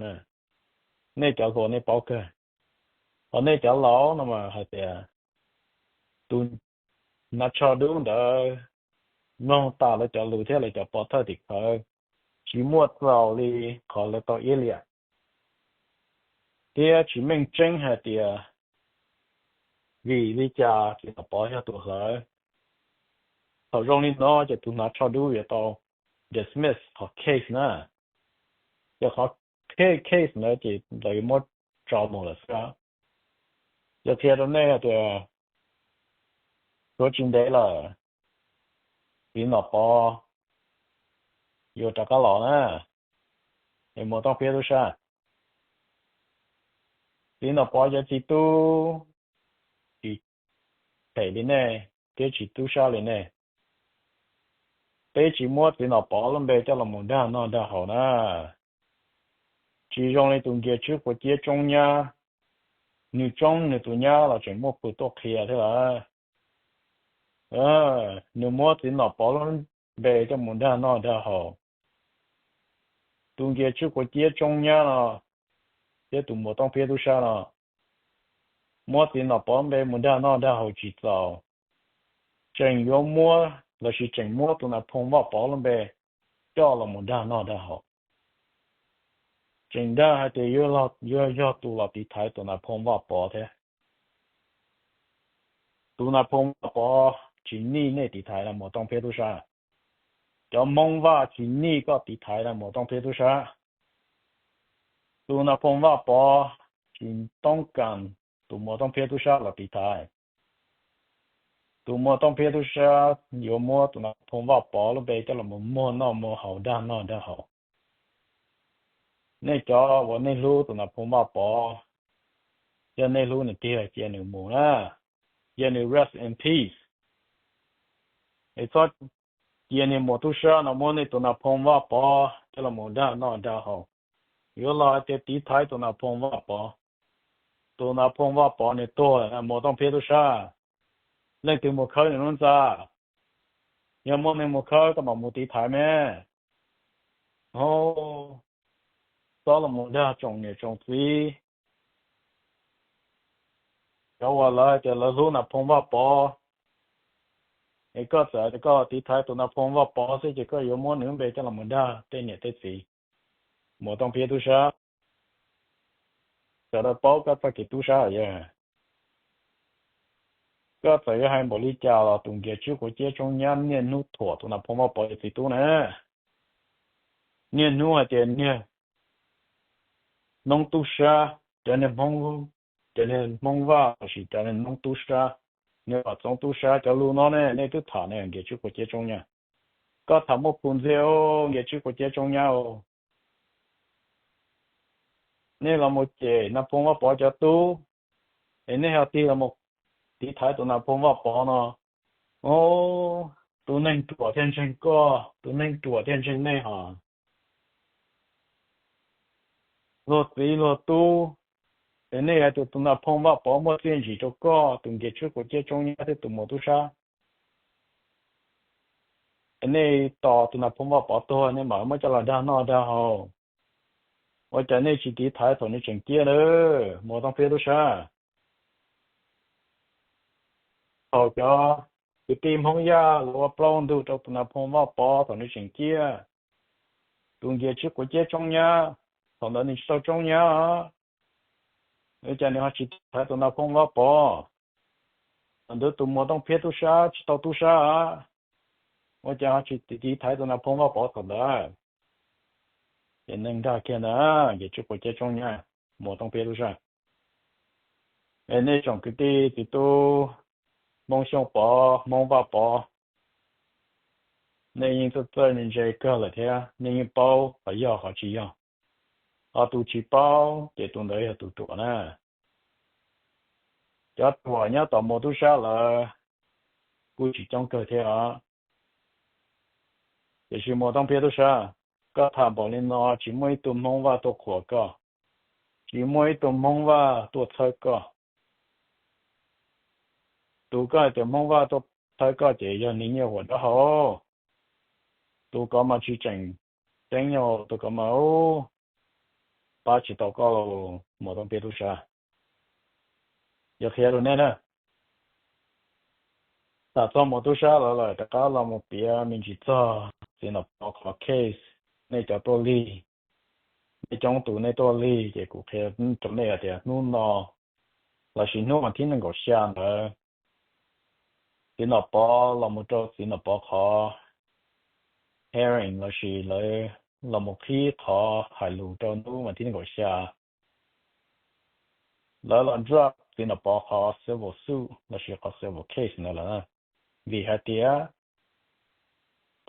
nej cov hluas nej paub kawg, ho nej cov laus no mas hais tias tus hnav tsho dub ntawd mloog tas lawv cov lus thiab lawv cov pov thawj tim khawv tsis muaj txaus li qhov lawv tau iab liam, thiab tsis meej tseeb hais tias vim li cas txiv Nom Pov yog tus hlawv. Thaum zoo li no ces tus hnav tsho dub yuav tau dismiss qhov case na, ces qhov case ntawd ces lawv yuav muab tso mus lawm xwb. Yog qhia rau nej hais tias tshuav tsis ntev lawm, txiv Nom Pov yuav rov qab los na, es Muas Tooj Phiab tub sab, txiv Nom Pov cov txiv tub tsis phem li nej thiab tsis tub sab li nej. Peb tsis muab txiv Nom Pov lub npe coj los mus dag noj dag haus na. Tsis zoo li tus nkias tswb quav ciab Tsoob Nyab, nws tsoob nws tus nyab los tseem muaj pw tuaj qhia thiab lawm. Nws muab txiv Nom Pov lub npe coj mus dag noj dag haus. Tus nkias tswb quav ciab Tsoob Nyab no thiab tus Muas Tooj Phiab tub sab no muab txiv Nom Pov lub npe mus dag noj dag haus tsis txaus, tseem yuav muab lossis tseem muab tus Nais Phoo Vaj Pov lub npe coj los mus dag noj dag haus. Tseem dag hais tias yuav yog tus los tiv thaiv tus Nais Phoo Vaj Pov thiab. Tus Nais Phoo Vaj Pov tsis nij nej tiv thaiv Nais Muas Tooj Phiab tub sab. Cov Hmoob Vaj tsis nij koj tiv thaiv Nais Muas Tooj Phiab tub sab. Tus Nas Phoo Vaj Pov tsis toob kas tus Muas Tooj Phiab tub sab los tiv thaiv. Tus Muas Tooj Phiab tub sab yuav muab tus Nas Phoo Vaj Pov lub npe coj los muag noj muag haus dag noj dag haus. Nej cov uas nej hlub tus Nas Phoo Vaj Pov, yog nej hlub nws tiag cia nws mus na, cia nws rest in peace. Es txhob cia niag Muas tub sab no muab nej tus Nas Phoo Vaj Pov coj los mus dag noj dag haus. Yuav los hais tias tiv thaiv tus Nas Phoo Vaj Pov. Tus Nas Phoo Vaj Pov nws tuag lawm, Muas Tooj Phiab tub sab, leej twg mus khawb nws lub ntxa? Yog muaj neeg mus khawb koj mam mus tiv thaiv me. Txhob los mus dag tsoom niam tsoom txiv, cov uas lawv hais tias lawv hlub Nas Phoo Vaj Pov. Es koj txawm tias koj tiv thaiv tus Nas Phoo Vaj Pov xwb ces koj yuav muab nws lub npe coj los mus dag tej niam tej txiv. Muas Tooj Phiab tub sab, sawv daws paub koj txoj kev tub sab yog, koj txawm yuav hais npaum li cas los tus Nkias Tswb Quav Ciab Tsoob Nyab niaj hnub thuam tus Nas Phoo Vaj Pov cov txiv tub na. Niaj hnub hais tias niag Noob tub sab, cov niag Hmoob, cov niag Hmoob Vaj lossis cov niag Noob tub sab, niag Vam Txoov tub sab, cov lus no ne nej twb tham ne Nkias Tswb Quav Ciab Tsoob Nyab. Koj tham muaj plhus ntxiag, Nkias Tswb Quav Ciab Tsoob Nyab. Nej los mus cem Nas Phoo Vaj Pov cov tub, es nej ho tig los mus tiv thaiv tus Nas Phoo Vaj Pov no. Tus neeg ruam thiaj ntseeg koj, tus neeg ruam thiaj ntseeg nej hos. Luag txiv luag tub, es nej hais tias tus Nas Phoo Vaj Pov muaj txiaj ntsig rau koj, tus Nkias Tswb Quav Ciab Tsoob Nyab thiab tus Muas tub sab, es nej tos tus Nas Phoo Vaj Pov tuag nej mam muab coj los dag noj dag haus. Ua cas nej tsis tiv thaiv thaum nws tseem ciaj lawm, Muas Tooj Phiab tub sab? Thaum cov kwv tij Hmoob Yaj los ua plaub ntug rau tus Nas Phoo Vaj Pov thaum nws tseem ciaj, tus Nkias Tswb Quav Ciab Tsoob Nyab, thaum ntawd nws tsis tau tsoob nyab, ua cas nws ho tsis tiv thaiv tus Nas Phoo Vaj Pov? Thaum ntawd tus Muas Tooj Phiab tub sab tsis tau tub sab, ua cas ho tsis tiv thaiv tus Nas Phoo Vaj Pov thaum ntawd? Ces neeg dag kiag ntag, Nkias Tswb Quav Ciab Tsoob Nyab, Muas Tooj Phiab tub sab. Es nej tsoom kwv tij txiv tub Hmoob Xyooj Pov, Hmoob Vaj Pov, nej yeej txawj txawj ntse ntse kawg lawm thiab, nej yeej paub qhov yog qhov tsis yog. Ho tus tsis paub ces tus ntawd yog tus ruam na. Cov ruam nyob tom Muas tub sab lawm kuj tsis coob kawg thiab os. Tiam sis Muas Tooj Phiab tub sab, koj tham npaum li no tsis muaj ib tug Hmoob Vaj tuaj qhuas koj, tsis muaj ib tug Hmoob Vaj tuaj txhawb koj. Tus koj hais tias Hmoob Vaj tuaj txhawb koj ces yog nws nyiaj huam dawb hau. Tus kov mas tsis tseem ceeb, yog tus kov mas pab tsis tau koj los Muas Tooj Phiab tub sab. Yog qhia rau nej na, tham txog Muas tub sab lawm lawm rov qab los mus piav me ntsis txog txiv Nom Pov qhov case. Nej cov tuaj lig, nej coob tus nej tuaj lig ces kuv qhia rau nej hais tias hnub no lossis hnub vas thib nees nkaum xya ntawd, txiv Nom Pov los mus rau txiv Nom Pov qhov hearing lossis lawv los mus qhib qhov hais lus rau hnub vas thib nees nkaum xya. Lawv los drop txiv Nom Pov qhov civil suit lossis qhov civil case ntawd lawm, vim hais tias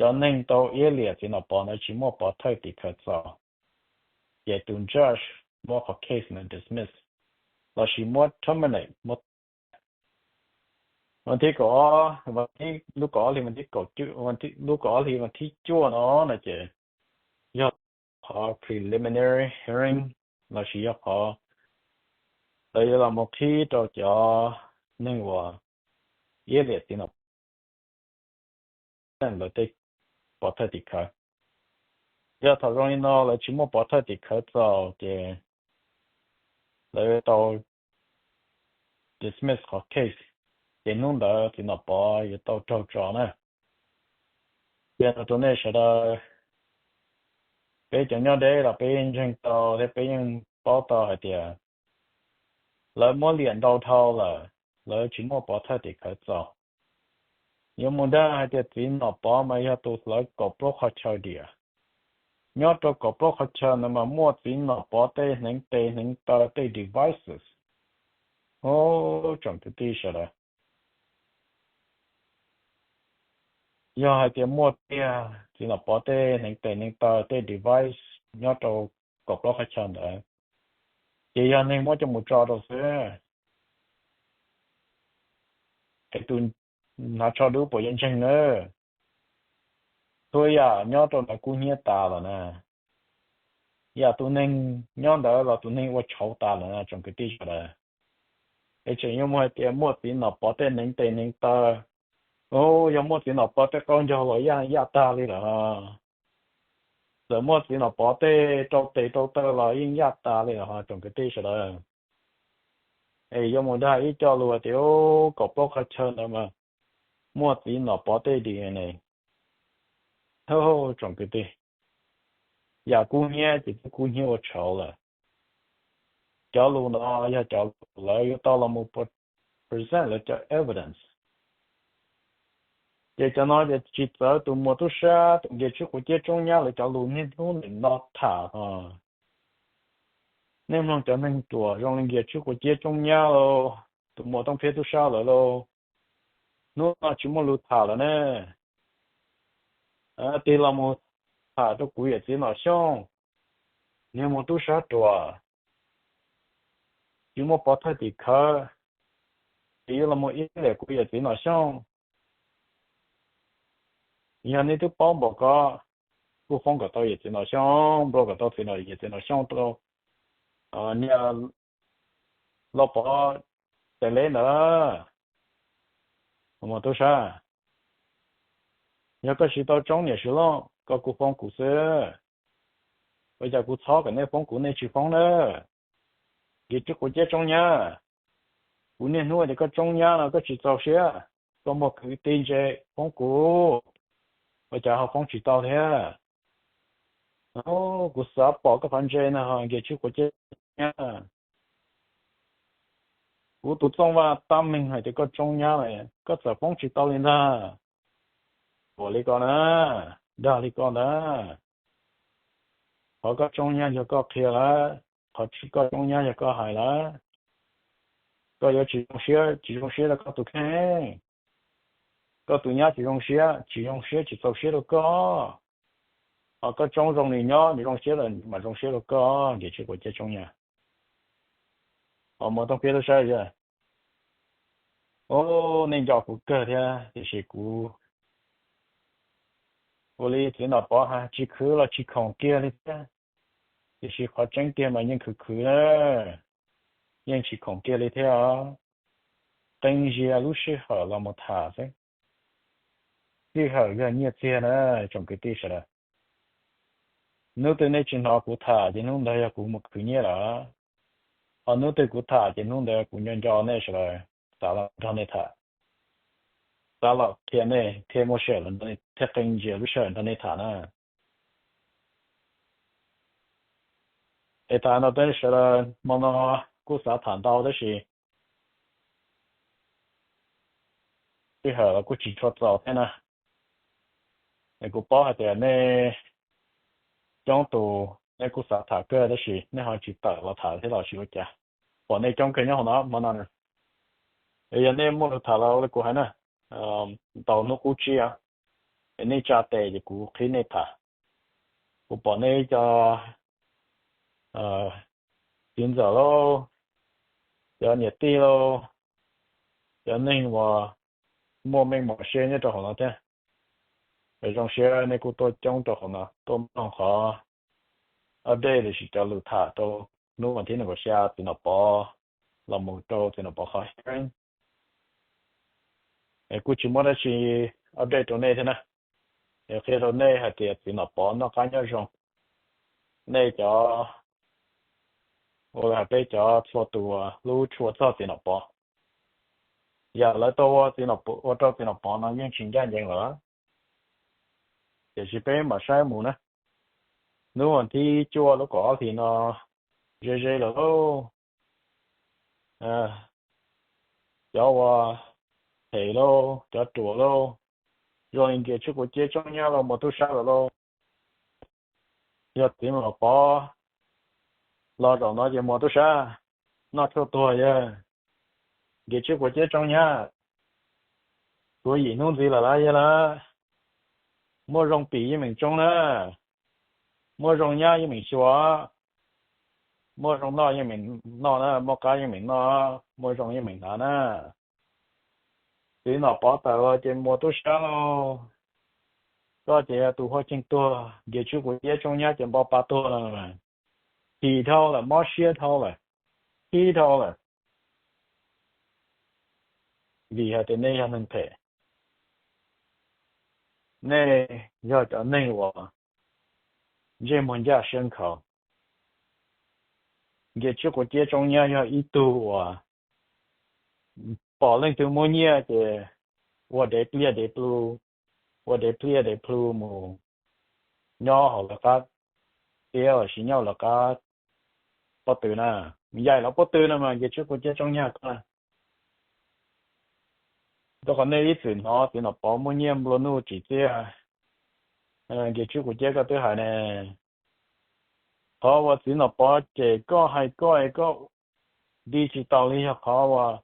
cov neeg tau iab liam txiv Nom Pov ntawd tsis muaj pov thawj tim khawv txaus, ces tus judge muab qhov case ntawd dismiss lossis muab terminate, muab vas thib kaum ob, lub kaum ob hli vas thib kaum, lub kaum ob hli vas thib cuaj no no ces yog qhov preliminary hearing lossis yog qhov lawv yuav los mus qhib rau cov neeg uas iab liam txiv Nom Pov lawv tej pov thawj tim khawv. Yog thaum zoo li no lawv tsis muaj pov thawj tim khawv txaus ces lawv tau dismiss qhov case, ces hnub ntawd txiv Nom Pov yuav tau raug tso na. Qhia no rau nej sawv daws, peb cov nyob deb los peb yeej ntseeg tau thiab peb yeej paub tau hais tias lawv muab liam ntau dhau lawm, lawv tsis muaj pov thawj tim khawv txaus. Yuav mus dag hais tias txiv Nom Pov mas yog tus hlawv kaum plaub qhov chaw diam, nyob rau kaum plaub qhov chaw ntawd mas muaj txiv nom pov tej hneev tes hneev taw tej devices. Tsoom kwv tij sawv daws, yog hais tias muaj tiag txiv nom pov tej hneev tes hneev taw tej device nyob rau kaum plaub qhov chaw ntawd, ces yog neeg muab coj mus tso rau xwb, es tus hnav tsho dub puas yuav ntseeg na? Txhua yam nyob rau ntawd kub hnyiab tas lawm na. Yam tus neeg nyob ntawd los tus neeg ua tshauv tas lawm na tsoom kwv tij sawv daws. Es tseem yuav muaj hais tias muaj txiv nom pov tej hneev tes hneev taw, yog muaj txiv nom pov tej qaub ncaug los yaj yaj tag li lawm. Txawm muaj txiv nom pov tej rau tes rau taw los yeej yaj tas li lawm tsoom kwv tij sawv daws. Es yuav mus dag ib co lus hais tias kaum plaub qhov chaw ntawd mas muaj txiv nom pov tej D N A. Tsoom kwv tij, yam kub hnyiab ces twb kub hnyiab ua tshauv lawm. Cov lus no yog cov lawv yuav tau los mus present lawv cov evidence. Ces cov no ces tsis txawv tus muas tub sab tus nkias tswb quav ciab tsoob nyab lawv cov lus niaj hnub nim no tham os. Nej mloog cov neeg ruam zoo li nkias tswb quav ciab tsoob nyab lauj, tus muas tooj phiab tub sab lawm lauj, hnub no tsis muaj lus tham lawm ne. Tig los mus tham rau kuv yawm txiv Nom Xyooj, niag muas tub sab ruam, tsis muaj pov thawj tim khawv, ces yuav los mus ib liam kuv yawm txiv Nom Xyooj. Yog nej twb paub npaum ko, kuj foob kom tau yawm txiv Nom Xyooj, npau kom tau txiv Nom, yawm txiv Nom Xyooj rau niag Lauj Pov Tais Leb ntawd. Muas tub sab, yog koj tsis tau tsoob niam Swv Looj koj kuj foob kuv xwb. Ua cas kuv txhob kom nej foob kuv nej tsis foob na? Nkias tswb quav ciab tsoob nyab, kuv niaj hnub tias koj tsoob nyab no koj tsis txaus siab, koj muaj kwv tij ntse foob kuv, ua cas ho foob tsis tau thiab? Kuv xav pom koj qhov ntse no, nkias tswb quav ciab nyab. Kuv tus Txooj Vaj tab meeg hais tias koj tsoob nyab lawm, koj txawm foob tsis tau li ntag. Ua li ko na, dag li ko ntag. Qhov koj tsoob nyab yog koj qhia lawm, qhov tsis koj tsoob nyab yog koj hais lawm. Koj yuav tsis zoo siab, tsis zoo siab rau koj tus kheej. Koj tus nyab tsis zoo siab, tsis zoo siab tsis txaus siab rau koj. Ho koj tsoob zoo li nyob nws zoo siab lawm mam zoo siab rau koj, nkias tswb quav ciab tsoob nyab. Ho muas tooj phiab tub sab, o, nej nco kuv kawg thiab tiam sis kuv ua li txiv Nom Pov hais, tsis khwv los tsis khoom kiag li thiab. Tiam sis qhov tseeb tiag mas yeej khwv khwv na, yeej tsis khoom kiag li thiab os. Qee zias lub sij hawm los mus tham xwb. Sij hawm yog nyiaj txiag na, tsoom kwv tij sawv daws. Hnub twg nej tsis hnov kuv tham ces hnub ntawd yog kuv mus khwv nyiaj lawm. Ho hnub twg kuv tham ces hnub ntawd kuv nco nco nej sawv daws, xav los nrog nej tham, xav los qhia nej thiaj muaj sij hawm, thiaj qee zias lub sij hawm nrog nej tham na. Es tham no tej sawv daws hmo no kuj xav tham ntau tab sis sij hawm los kuj tsis tshua txaus thiab na. Es kuv paub hais tias nej coob tus nej kuj xav tham kawg tab sis nej ho tsis tawm los tham thiab los tsis ua cas. Pom nej coob kawg nyob hauv no hmo no. Es yog nej muaj lus tham los ua li kuv hais na, ntaus hnub qub tsib, es nej tsa tes ces kuv qhib nej tham. Kuv pom nej cov txiv ntxawm lauj, cov niam tij lauj, cov neeg uas muaj meej mom siab nyob rau hauv no thiab. Zoo siab nej kuj tuaj coob rau hauv no tuaj mloog qhov update los sis cov lus tham rau hnub vas thib nees nkaum xya txiv Nom Pov los mus rau txiv Nom Pov qhov hearing. Es kuj tsis muaj dab tsi update rau nej thiab na. Es qhia rau nej hais tias txiv Nom Pov noj qab nyob zoo. Nej cov, ua li hais peb cov txhua tus hlub tshua txog txiv Nom Pov, yam lawv tau ua rau txiv Nom Pov no yeej tsis ncaj ncees lawm. Tiam sis peb mam saib mus na. Hnub vas thib cuaj lub kaum ob hlis no ze ze lawm lauj. Cov uas them lauj, cov ruam lauj, zoo li nkias tsib kuv ciab tsoob nyab los mus tub sab lawm lauj. Yog txiv Nom Pov los zaum no ces muas tub sab noj tshuaj tuag yog Nkias Tswb Kuav Ciab tsoob nyab, tuav yim hnub ntxiv lawm lawm yog lawm. Muaj zoo pim yeej meem tsoob na, muaj zoo nyab yeej meem xyuas, muaj zoo noj yeej meem noj na, muaj qab yeej meem noj, muaj zoo yeej meem hnav na. Txiv Nom Pov tawm los ces muas tub sab lauj, koj ces yog tus huaj cheej tuag, Nkias Tswb Kuav Ciab tsoob nyab ces npau pa tuag no. Chim dhau lawm, mob siab dhau lawm, khib dhau lawm, vim hais tias nej yog neeg phem, nej yog cov neeg uas ntsej muag ncaj siab nkhaus. Nkias Tswb Kuav Ciab tsoob nyab yog ib tug uas pom leej twg muaj nyiaj ces ua dev pliaj dev plu, ua dev pliaj dev plu mus nyob hauv lawv qab tiab los sis nyob hauv lawv qab pob tw na, yaim lawv pob tw no mas Nkias Tswb Kuav Ciab tsoob nyab ko. Rau qhov nej ib txwm hnov txiv Nom Pov muaj nyiaj nplua nuj tsim txiaj, Nkias Tswb Kuav Ciab koj twb hais ne. Qhov uas txiv Nom Pov ces koj hais koj es koj di tsis taus li yog qhov uas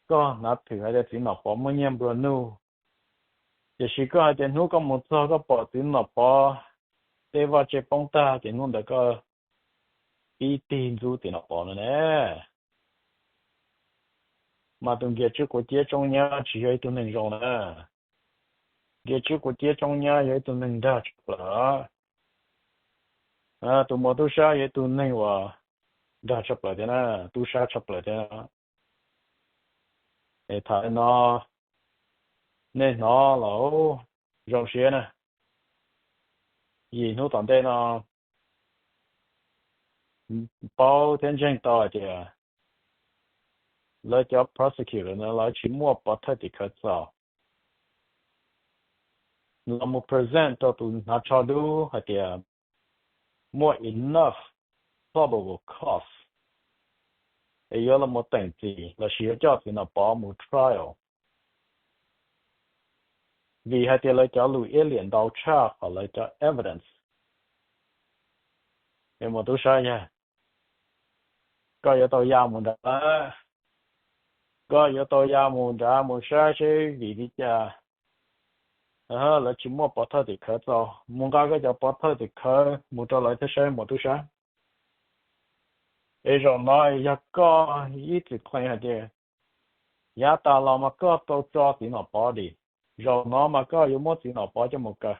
koj hnav thwm hais tias txiv Nom Pov muaj nyiaj nplua nuj, tiam sis koj hais tias hnub koj mus txog koj pom txiv Nom Pov tej vaj tse poob tag ces hnub ntawd koj pib tig ntxub txiv Nom Pov no ne. Mas tus Nkias Tswb Kuav Ciab tsoob nyab tsis yog ib tug neeg zoo na. Nkias Tswb Kuav Ciab tsoob nyab yog ib tug neeg nrag tshaj plaws. Tus muas tub sab yog ib tug neeg uas nrag tshaj plaws thiab na, tub sab tshaj plaws thiab. Es tham li no nej hnov los zoo siab na. Yim hnub tom ntej no paub thiab ntseeg tau hais tias lawv cov prosecutor no lawv tsis muaj pov thawj tim khawv txaus. Los mus present rau tus hnav tsho dub hais tias muaj enough probable cause es yuav los mus teem txim los sis yuav coj txiv Nom Pov mus trial, vim hais tias lawv cov lus iab liam ntau tshaj qhov lawv cov evidence. Es muas tub sab yog koj yuav tau ya mus nrad, koj yuav tau ya mus nrad mus saib seb vim li cas lawv tsis muaj pov thawj tim khawv txaus. Mus nqa koj cov pov thawj tim khawv mus rau lawv thiab saib muas tub sab. Es zaum no yog koj ib txwm claim hais tias yav tas los mas koj tau tso txiv Nom Pov dim, zaum no mas koj yuav muab txiv Nom Pov coj mus kaw.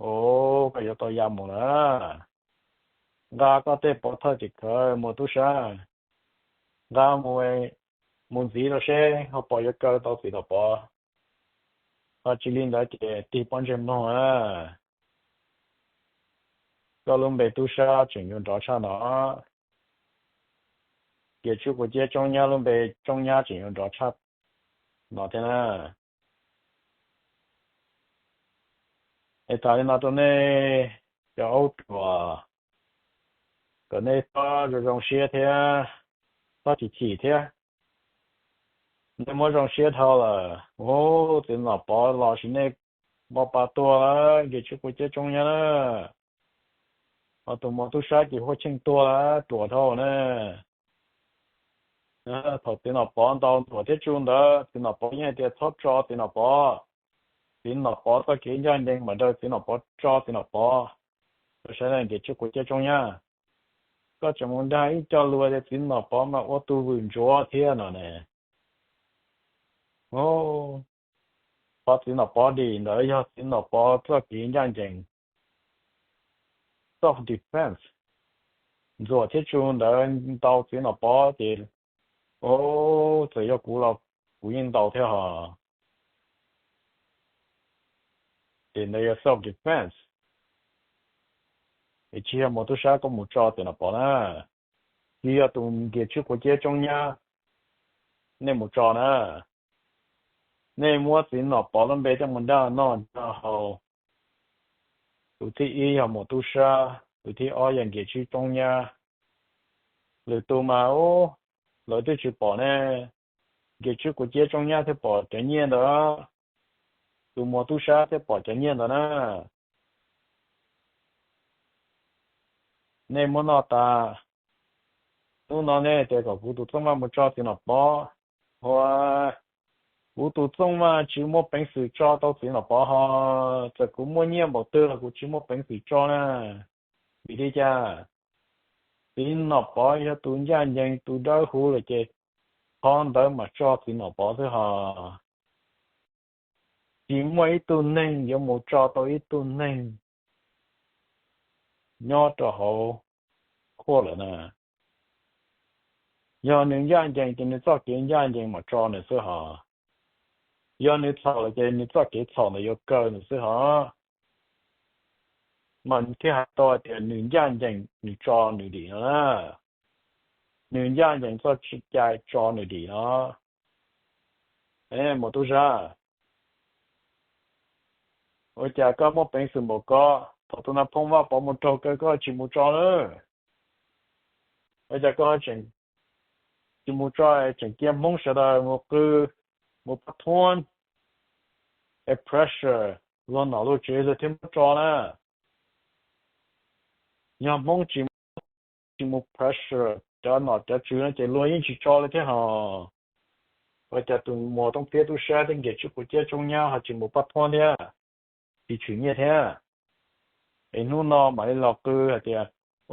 Os, koj yuav tau ya mus na. Nqa koj tej pov thawj tim khawv muas tub sab, nqa mus, mus ntxiv rau seb ho puas yuav kaw tau txiv Nom Pov. Ho tsis li ntawd ces tig pob ntseg mloog na, koj lub npe tub sab tseem yuav nrov tshaj no. Ces Tswb Kuav Ciab tsoob nyab lub npe tsoob nyab tseem yuav nrov tshaj no thiab na. Es tham li no rau nej cov aub ruam, kom nej txhob zoo zoo siab thiab txhob chim chim thiab. Nej muab zoo siab dhau lawm, ub, txiv Nom Pov los sis nej npau pa tuag lawm, Nkias Tswb Kuav Ciab tsoob nyab na. Ho tus muas tub sab ces huaj cheej tuag lawm, ruam dhau na. Thaum txiv Nom Pov ntaus Ntxuam thiab Tsu ntawd, txiv Nom Pov yeej hais tias txhob tso txiv Nom Pov, txiv Nom Pov txoj kev ncaj ncees mam daws txiv Nom Pov, tso txiv Nom Pov. Koj saib Nkias Tswb Kuav Ciab tsoob nyab, koj tseem mus dag ib co lus tias txiv Nom Pov mas ua tus vwm ntsuav thiab no ne. Qhov txiv Nom Pov dim ntawd yog txiv Nom Pov txoj kev ncaj ncees, self defense. Ntxuam thiab Tsu ntawd ntaus txiv Nom Pov ces, o, txawm yog kuv los kuv yeej ntaus thiab hos. Ces ntawd yog self defense, es tsis yog muas tub sab koj mus tso txiv Nom Pov na, tsis yog tus Nkias Tswb Kuav Ciab tsoob nyab nej mus tso na. Nej muab txiv Nom Pov lub npe coj mus dag noj dag haus. Tus thib ib yog muas tub sab, tus thib ob yog Nkias Tswb tsoob nyab. Lwm tus mas, ub, lawv twb tsis pom ne, Nkias Tswb Kuav Ciab tsoob nyab thiaj pom cov nyiaj ntawd, tus muas tub sab thiaj pom cov nyiaj ntawd na. nej muab noj tas. Hnub no nej tias kom kuv tus Txooj Vaj mus tso Txiv Nom Pov, ua kuv tus Txooj Vaj tsis muaj peev xwm tso tau Txiv Nom Pov ho, txawm kuv muaj nyiaj npaum twg los kuv tsis muaj peev xwm tso na. Vim li cas? Txiv Nom Pov yog tus ncaj ncees tus dawb huv lawm ces qhov ntawd mam tso Txiv Nom Pov xwb ho. Tsis muaj ib tug neeg yuav mus tso tau ib tug neeg nyob rau hauv khuaj lawm na. Yog nws ncaj ncees ces nws txoj kev ncaj ncees mam tso nws xwb ho. Yog nws txhaum lawm ces nws txoj kev txhaum ntawd yuav kaw nws xwb ho. Mas thiaj hais tau tias nws ncaj ncees nws tso nws dim no na. Nws ncaj ncees txoj cai tso nws dim no. Muam tub sab, ua cas koj muaj peev xwm npaum ko, thaum tus Nas Phoo Vaj Pov mus raug kaw koj tsis mus tso na? Ua cas koj tseem tsis mus tso, tseem cia Hmoob sawv daws mus qw, mus pab thuab, es pressure luag nom luag tswv luag thiaj muab tso na? Yog Hmoob tsis, tsis mus pressure cov nom cov tswv no ces luag yeej tsis tso li thiab ho. Ua cas tus Muas Tooj Phiab tub sab thiab Nkias Tswb Quav Ciab Tsoob Nyab ho tsis mus pab thuab thiab, tsis tshwm nyiaj thiab? Es hnub no mam li los qw hais tias, o,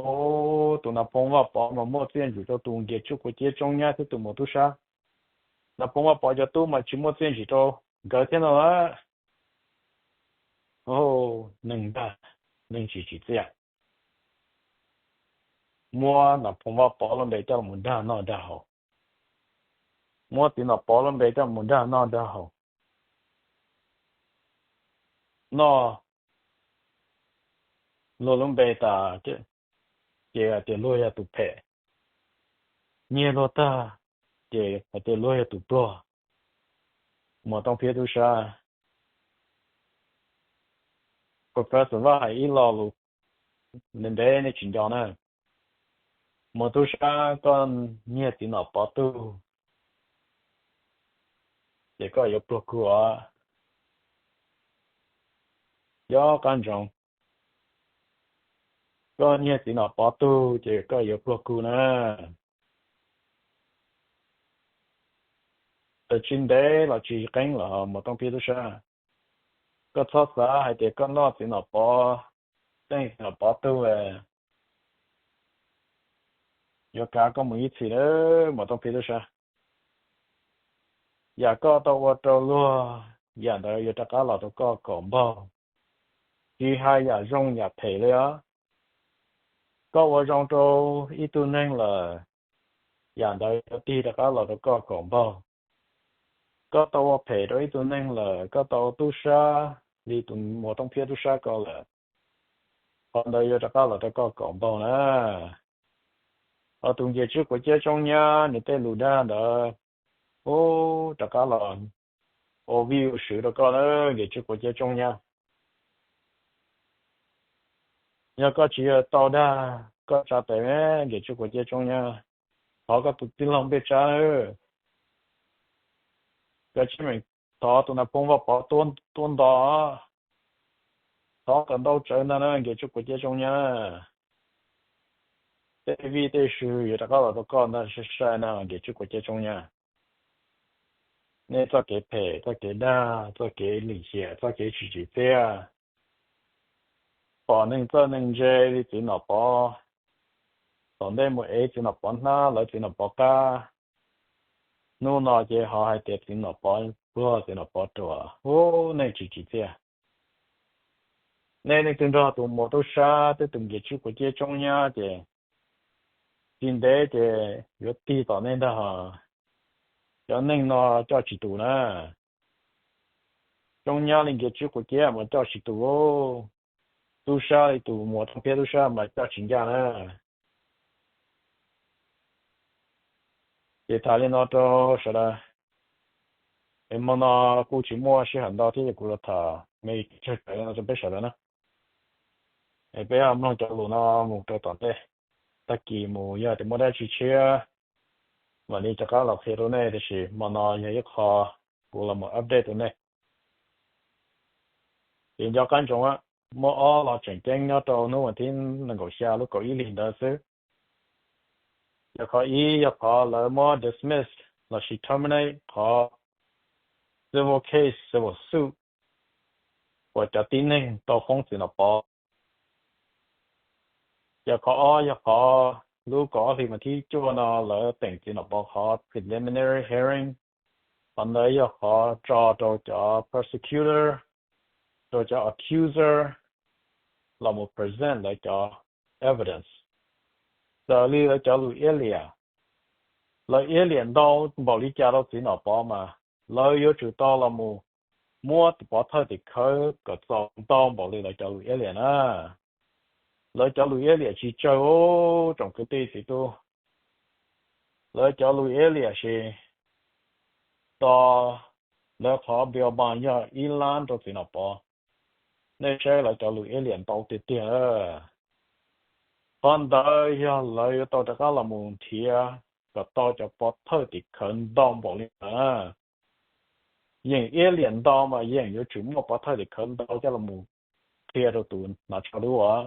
tus Nas Phoo Vaj Pov mas muaj txiaj ntsig rau tus Nkias Tswb Quav Ciab Tsoob Nyab thiab tus Muas tub sab. Nas Phoo Vaj Pov cov tub mas tsis muaj txiaj ntsig rau nkawd thiab no lawm. Neeg dag, neeg tsis tsim txiaj. Muab Nas Phoo Vaj Pov lub npe coj los dag noj dag haus. Muab Txiv Nom Pov lub npe coj mus dag noj dag haus. Noj luag lub npe tas, ces hais tias luag yog tus phem. Nyiag luag tag, ces hais tias luag yog tus pluag. Muas Tooj Phiab tub sab, Professor Vaj hais ib lo lus ntev ntev nej tsis nco na. Muas tub sab, koj nyiag Txiv Nom Pov tug, ces koj yuav pluag kug os. Nco qab ntsoov, koj nyiag Txiv Nom Pov tug ces koj yuav pluag kug na. Tsis ntev los tsis qeeb los Muas Tooj Phiab tub sab, koj txhob xav hais tias koj noj Txiv Nom Pov, teej Txiv Nom Pov tug, yuav kav koj mus ib txhis lawm Muas Tooj Phiab tub sab. Yam koj tau ua rau luag, yam ntawd yuav rov qab los rau koj kaum npaug. Tsis hais yam zoo yam phem li os. Koj ua zoo rau ib tug neeg lawm, yam ntawd yuav tig rov qab los rau koj kaum npaug. Koj tau ua phem rau ib tug neeg lawm, koj tau ua tub sab li tus Muas Tooj Phiab tub sab ko lawm, qhov ntawd yuav rov qab los rau koj kaum npaug na. Ho tus Nkias Tswb Quav Ciab Tsoob Nyab nws tej lus dag ntawd, ub, rov qab los ua vij ua sw rau koj na Nkias Tswb Quav Ciab Tsoob Nyab. Yog koj tsis yog tau dag, koj tsa tes me Nkias Tswb Quav Ciab Tsoob Nyab, thov koj tus tij laug Npej Tsab na, koj tsis meem thov tus Nas Phoo Vaj Pov tuab nto, thov kom ntau tsawv ntag na Nkias Tswb Quav Ciab Tsoob Nyab. Tej vij tej sw yuav rov qab los rau koj ntag, sai sai na Nkias Tswb Quav Ciab Tsoob Nyab. Nej txoj kev phem, txoj kev dag, txoj kev lim hiam, txoj kev tsis tsim txiaj, pom neeg txawj neeg ntse li Txiv Nom Pov, tom ntej mus ev Txiv Nom Pov hnab, lawv Txiv Nom Pov qab, hnub no ces ho hais tias Txiv Nom Pov pluag, Txiv Nom Pov ruam, ub, neeg tsis tsim txiaj. Nej leej twg nrog tus Muas Tub Sab thiab tus Nkias Tswb Quav Ciab Tsoob Nyab ces tsis ntev ces yuav tig tom nej ntag. Cov neeg no coj tsis tus na. Tsoob Nyab li Nkias Tswb Quav Ciab mas coj tsis tus, Tub Sab li tus Muas Tooj Phiab Tub Sab mas coj tsis ncaj na. Ces tham li no rau sawv daws. Es hmo no kuj tsis muaj sij hawm ntau thiab ces kuv los tham me tsawg tsawg no rau peb sawv daws na. Es peb mloog cov lus no mus rau tom ntej, tag kis mus yog tias muaj dab tsi tshiab mam li rov qab los qhia rau nej, tiam sis hmo no yog ib qho kuv los mus update rau nej. Ces nco qab ntsoov, muaj ob lo tseem ceeb nyob rau hnub vas thib nees nkaum xya lub kaum ib hlis ntawd xwb. Yog qhov ib yog qhov lawv muab dismiss lossis terminate qhov civil case, civil suit uas cov tib neeg tau foob Txiv Nom Pov. Yog qhov ob yog qhov lub kaum ob hlis vas thib cuaj no lawv teem Txiv Nom Pov qhov preliminary hearing. Qhov ntawd yog qhov tso rau cov prosecutor, rau cov accuser los mus present lawv cov evidence. Raws li lawv cov lus iab liam, lawv iab liam ntau npaum li cas rau Txiv Nom Pov mas lawv yuav tsum tau los mus muab pov thawj tim khawv kom txaus ntau npaum li lawv cov lus iab liam na. Lawv cov lus iab liam tsis tsawg, tsoom kwv tij txiv tub. Lawv cov lus iab liam ces tos lawv qhov bail bond yog ib lab rau Txiv Nom Pov. Nej saib lawv cov lus iab liam ntau tiag tiag. Qhov ntawd yog lawv yuav tau rov qab los mus nrhiav kom tau cov pov thawj tim khawv ntau npaum li ntawd. Yeem iab liam ntau mas yeem yuav tsum muaj pov thawj tim khawv ntau coj los mus qhia rau tus hnav tsho dub as.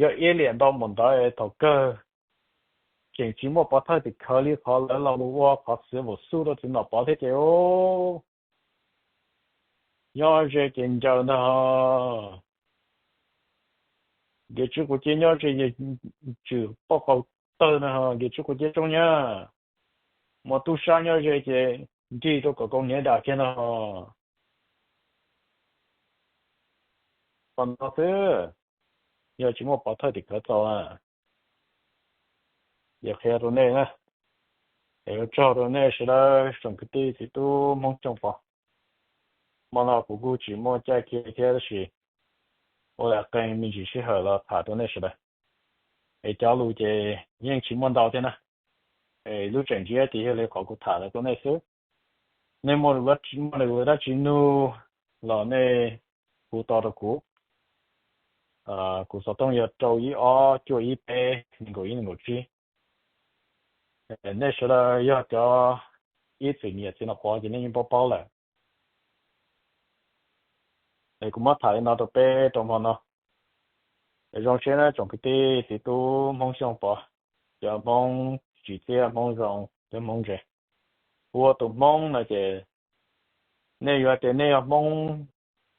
Yog iab liam ntau npaum ntawd thaum kawg tseem tsis muaj pov thawj tim khawv li qhov lawv los mus ua qhov civil suit rau Txiv Nom Pov thiab ces nyob ze ces ncaws ntag. Ntiav tswv quav ciab nyob ze ces tswm poj qaug tawg ntag, ntiav tswv quav ciab tsooj nyab. Muaj tub sab nyob ze ces nrig rau kom kaus hniav dam kiag ntag. Qhov no xwb, yog tsis muaj pov thawj tim khawv txaus na, ces qhia rau nej na, es ua tsaug rau nej sawv daws tsoom kwv tij txiv tub Hmoob Xyooj Pov. Hmo no kuv kuj tsis muaj caij kiag thiab tab sis ua qee me ntsis sij hawm los tham rau nej sawv daws. Es cov lus ces yeej tsis muaj ntau thiab na. Es lub tseem ntsiab ces yog li qhov kuv tham ntawd rau nej xwb. Nej muaj, muaj dab tsi nug los nej hu tau rau kuv. Kuv xov tooj yog rau ib ob cuaj ib peb nees nkaum ib nees nkaum tsib. Nej sawv daws yog cov ib txwm nyiam Txiv Nom Pov ces nej yeej paub paub lawm. Es kuv muab tham li no rau peb rau hmo no. Es zoo siab na tsoom kwv tij txiv tub Hmoob Xyooj Pov, cov Hmoob tsim txiaj, Hmoob zoo thiab Hmoob ntse. Ua tus Hmoob no ces nej yuav tias nej yog Hmoob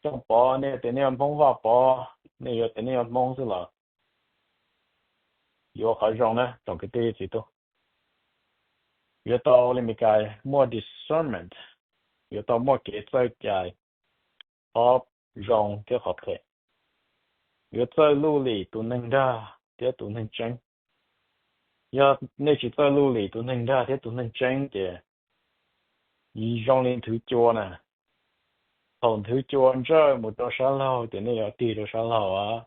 Xyooj Pov, nej yuav tias nej yog Hmoob Vaj Pov, nej yuav tias nej yog Hmoob xwb los yuav qhov zoo na tsoom kwv tij txiv tub. Yuav tau li Meskas muaj discernment, yuav tau muaj kev txawj cais qhov zoo thiab qhov phem. Yuav txawj luj lim tus neeg dag thiab tus neeg tseeb. Yog nej tsis txawj luj lim tus neeg dag thiab tus neeg tseeb ces zoo li nthwv cua na. Thaum nthwv cua ntsawj mus rau sab laug ces nej yuav tig rau sab laug.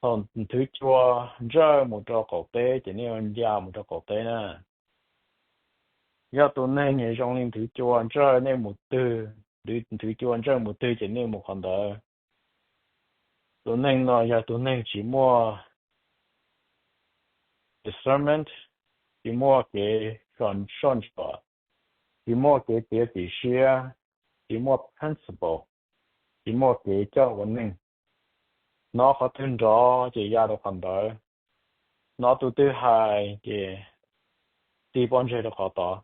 Thaum nthwv cua ntsawj mus rau qaum teb ces nej yuav ncaj mus rau qaum teb na. Yog tus neeg zoo li nthwv cua ntsawj nej mus twg, nthwv cua ntsawj mus twg ces nej mus qhov ntawd. Tus neeg no yog tus neeg tsis muaj discernment, tsis muaj kev soj ntsuam, tsis muaj kev txiav txim siab, tsis muaj principle, tsis muaj kev coj ua neej. Hnov qhov twg nrov ces ya rau qhov ntawd. Hnov tus twg hais ces tig pob ntseg rau qhov tod.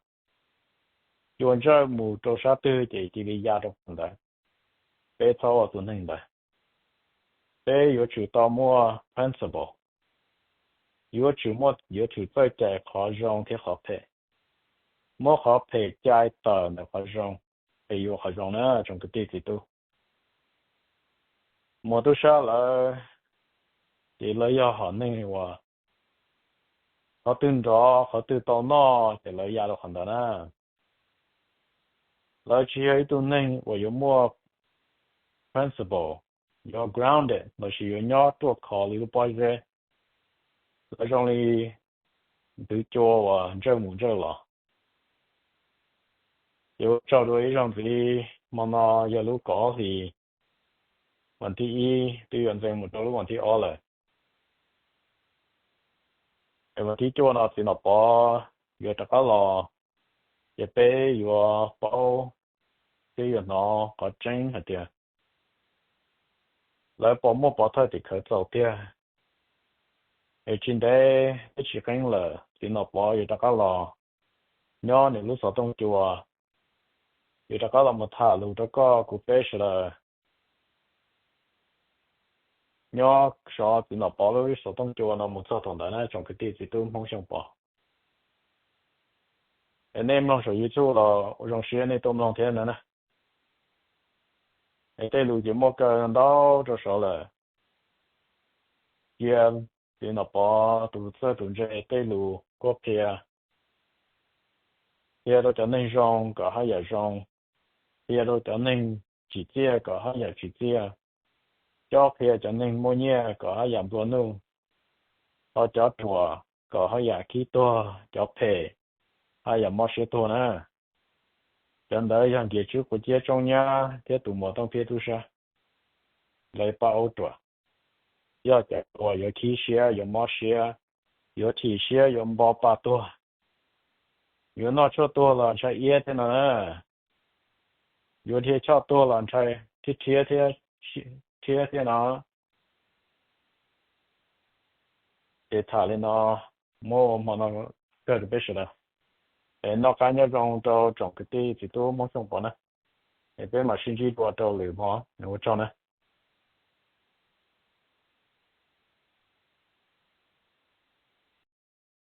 Cua ntsawj mus rau sab twg ces cia li ya rau qhov ntawd. Peb txhob ua tus neeg ntawd. Peb yuav tsum tau muaj principle. Yuav tsum muaj, yuav tsum txawj cais qhov zoo thiab qhov phem. Muab qhov phem cais tawm ntawm qhov zoo, es yuav qhov zoo na tsoom kwv tij txiv tub. Muaj tub sab lawv ces lawv yog hom neeg uas qhov twg nrov qhov twg tau noj ces lawv ya rau qhov ntawd na. Lawv tsis yog ib tug neeg uas yuav muaj principle, yuav grounded lossis yuav nyob ruaj khov li lub pob zeb. Lawv zoo li nthwv cua uas ntsawj mus ntsawj los. Ces ua tsaug rau ib zaug ntxiv, hmo no yog lub kaum ob hlis, vas thib ib twb yuav ntxeev mus rau lub vas thib ob lawm. Es vas thib cuaj no Txiv Nom Pov yuav rov qab los, ces peb yuav paub thiab yuav hnov qhov tseeb hais tias lawv pom muaj pov thawj tim khawv txaus tiag. Es tsis ntev peb tsis qeeb lawm, txiv Nom Pov yuav rov qab los nyob nws lub xov tooj cua, yuav rov qab los mus tham lus rau koj kuv peb sawv daws nyob sov txiv Nom Pov lub xov tooj cua no mus txog thaum ntawd na tsoom kwv tij txiv tub Hmoob Xyooj Pov. Es nej mloog saum YouTube los ua zoo siab nej tuaj mloog thiab no na. Es tej lus ces muaj kawg ntau rau saud lawm. Cia txiv Nom Pov tus txawj tus ntse tej lus kuj qhia, qhia rau cov neeg zoo kom haj yam zoo, qhia rau cov neeg tsim txiaj kom haj yam tsim txiaj, cob qhia cov neeg muaj nyiaj kom haj yam nplua nuj, ho cov ruam kom haj yam khib tuag, cov phem haj yam mob siab tuag na. Cov ntawd yog Nkias Tswb Quav Ciab Tsooj Nyab thiab tus muam Tooj Phiab Tub Sab, lawv pab ub ruam. Yog cov ruam yuav khib siab, yuav mob siab, yuav chim siab, yuav npo pa tuag, yuav noj tshuaj tuag los ntshai iab thiab no na. Yuav dhia choj tuag los ntshai thiab, rhiab thiab, rhiab thiab no. Ces tham li no, muab ua hmo no kawg rau peb sawv daws. Es noj qab nyob zoo rau tsoom kwv tij txiv tub Hmoob Xyooj Pov na. Es peb mam sib ntsib dua rau lwm hmo, ua tsaug na.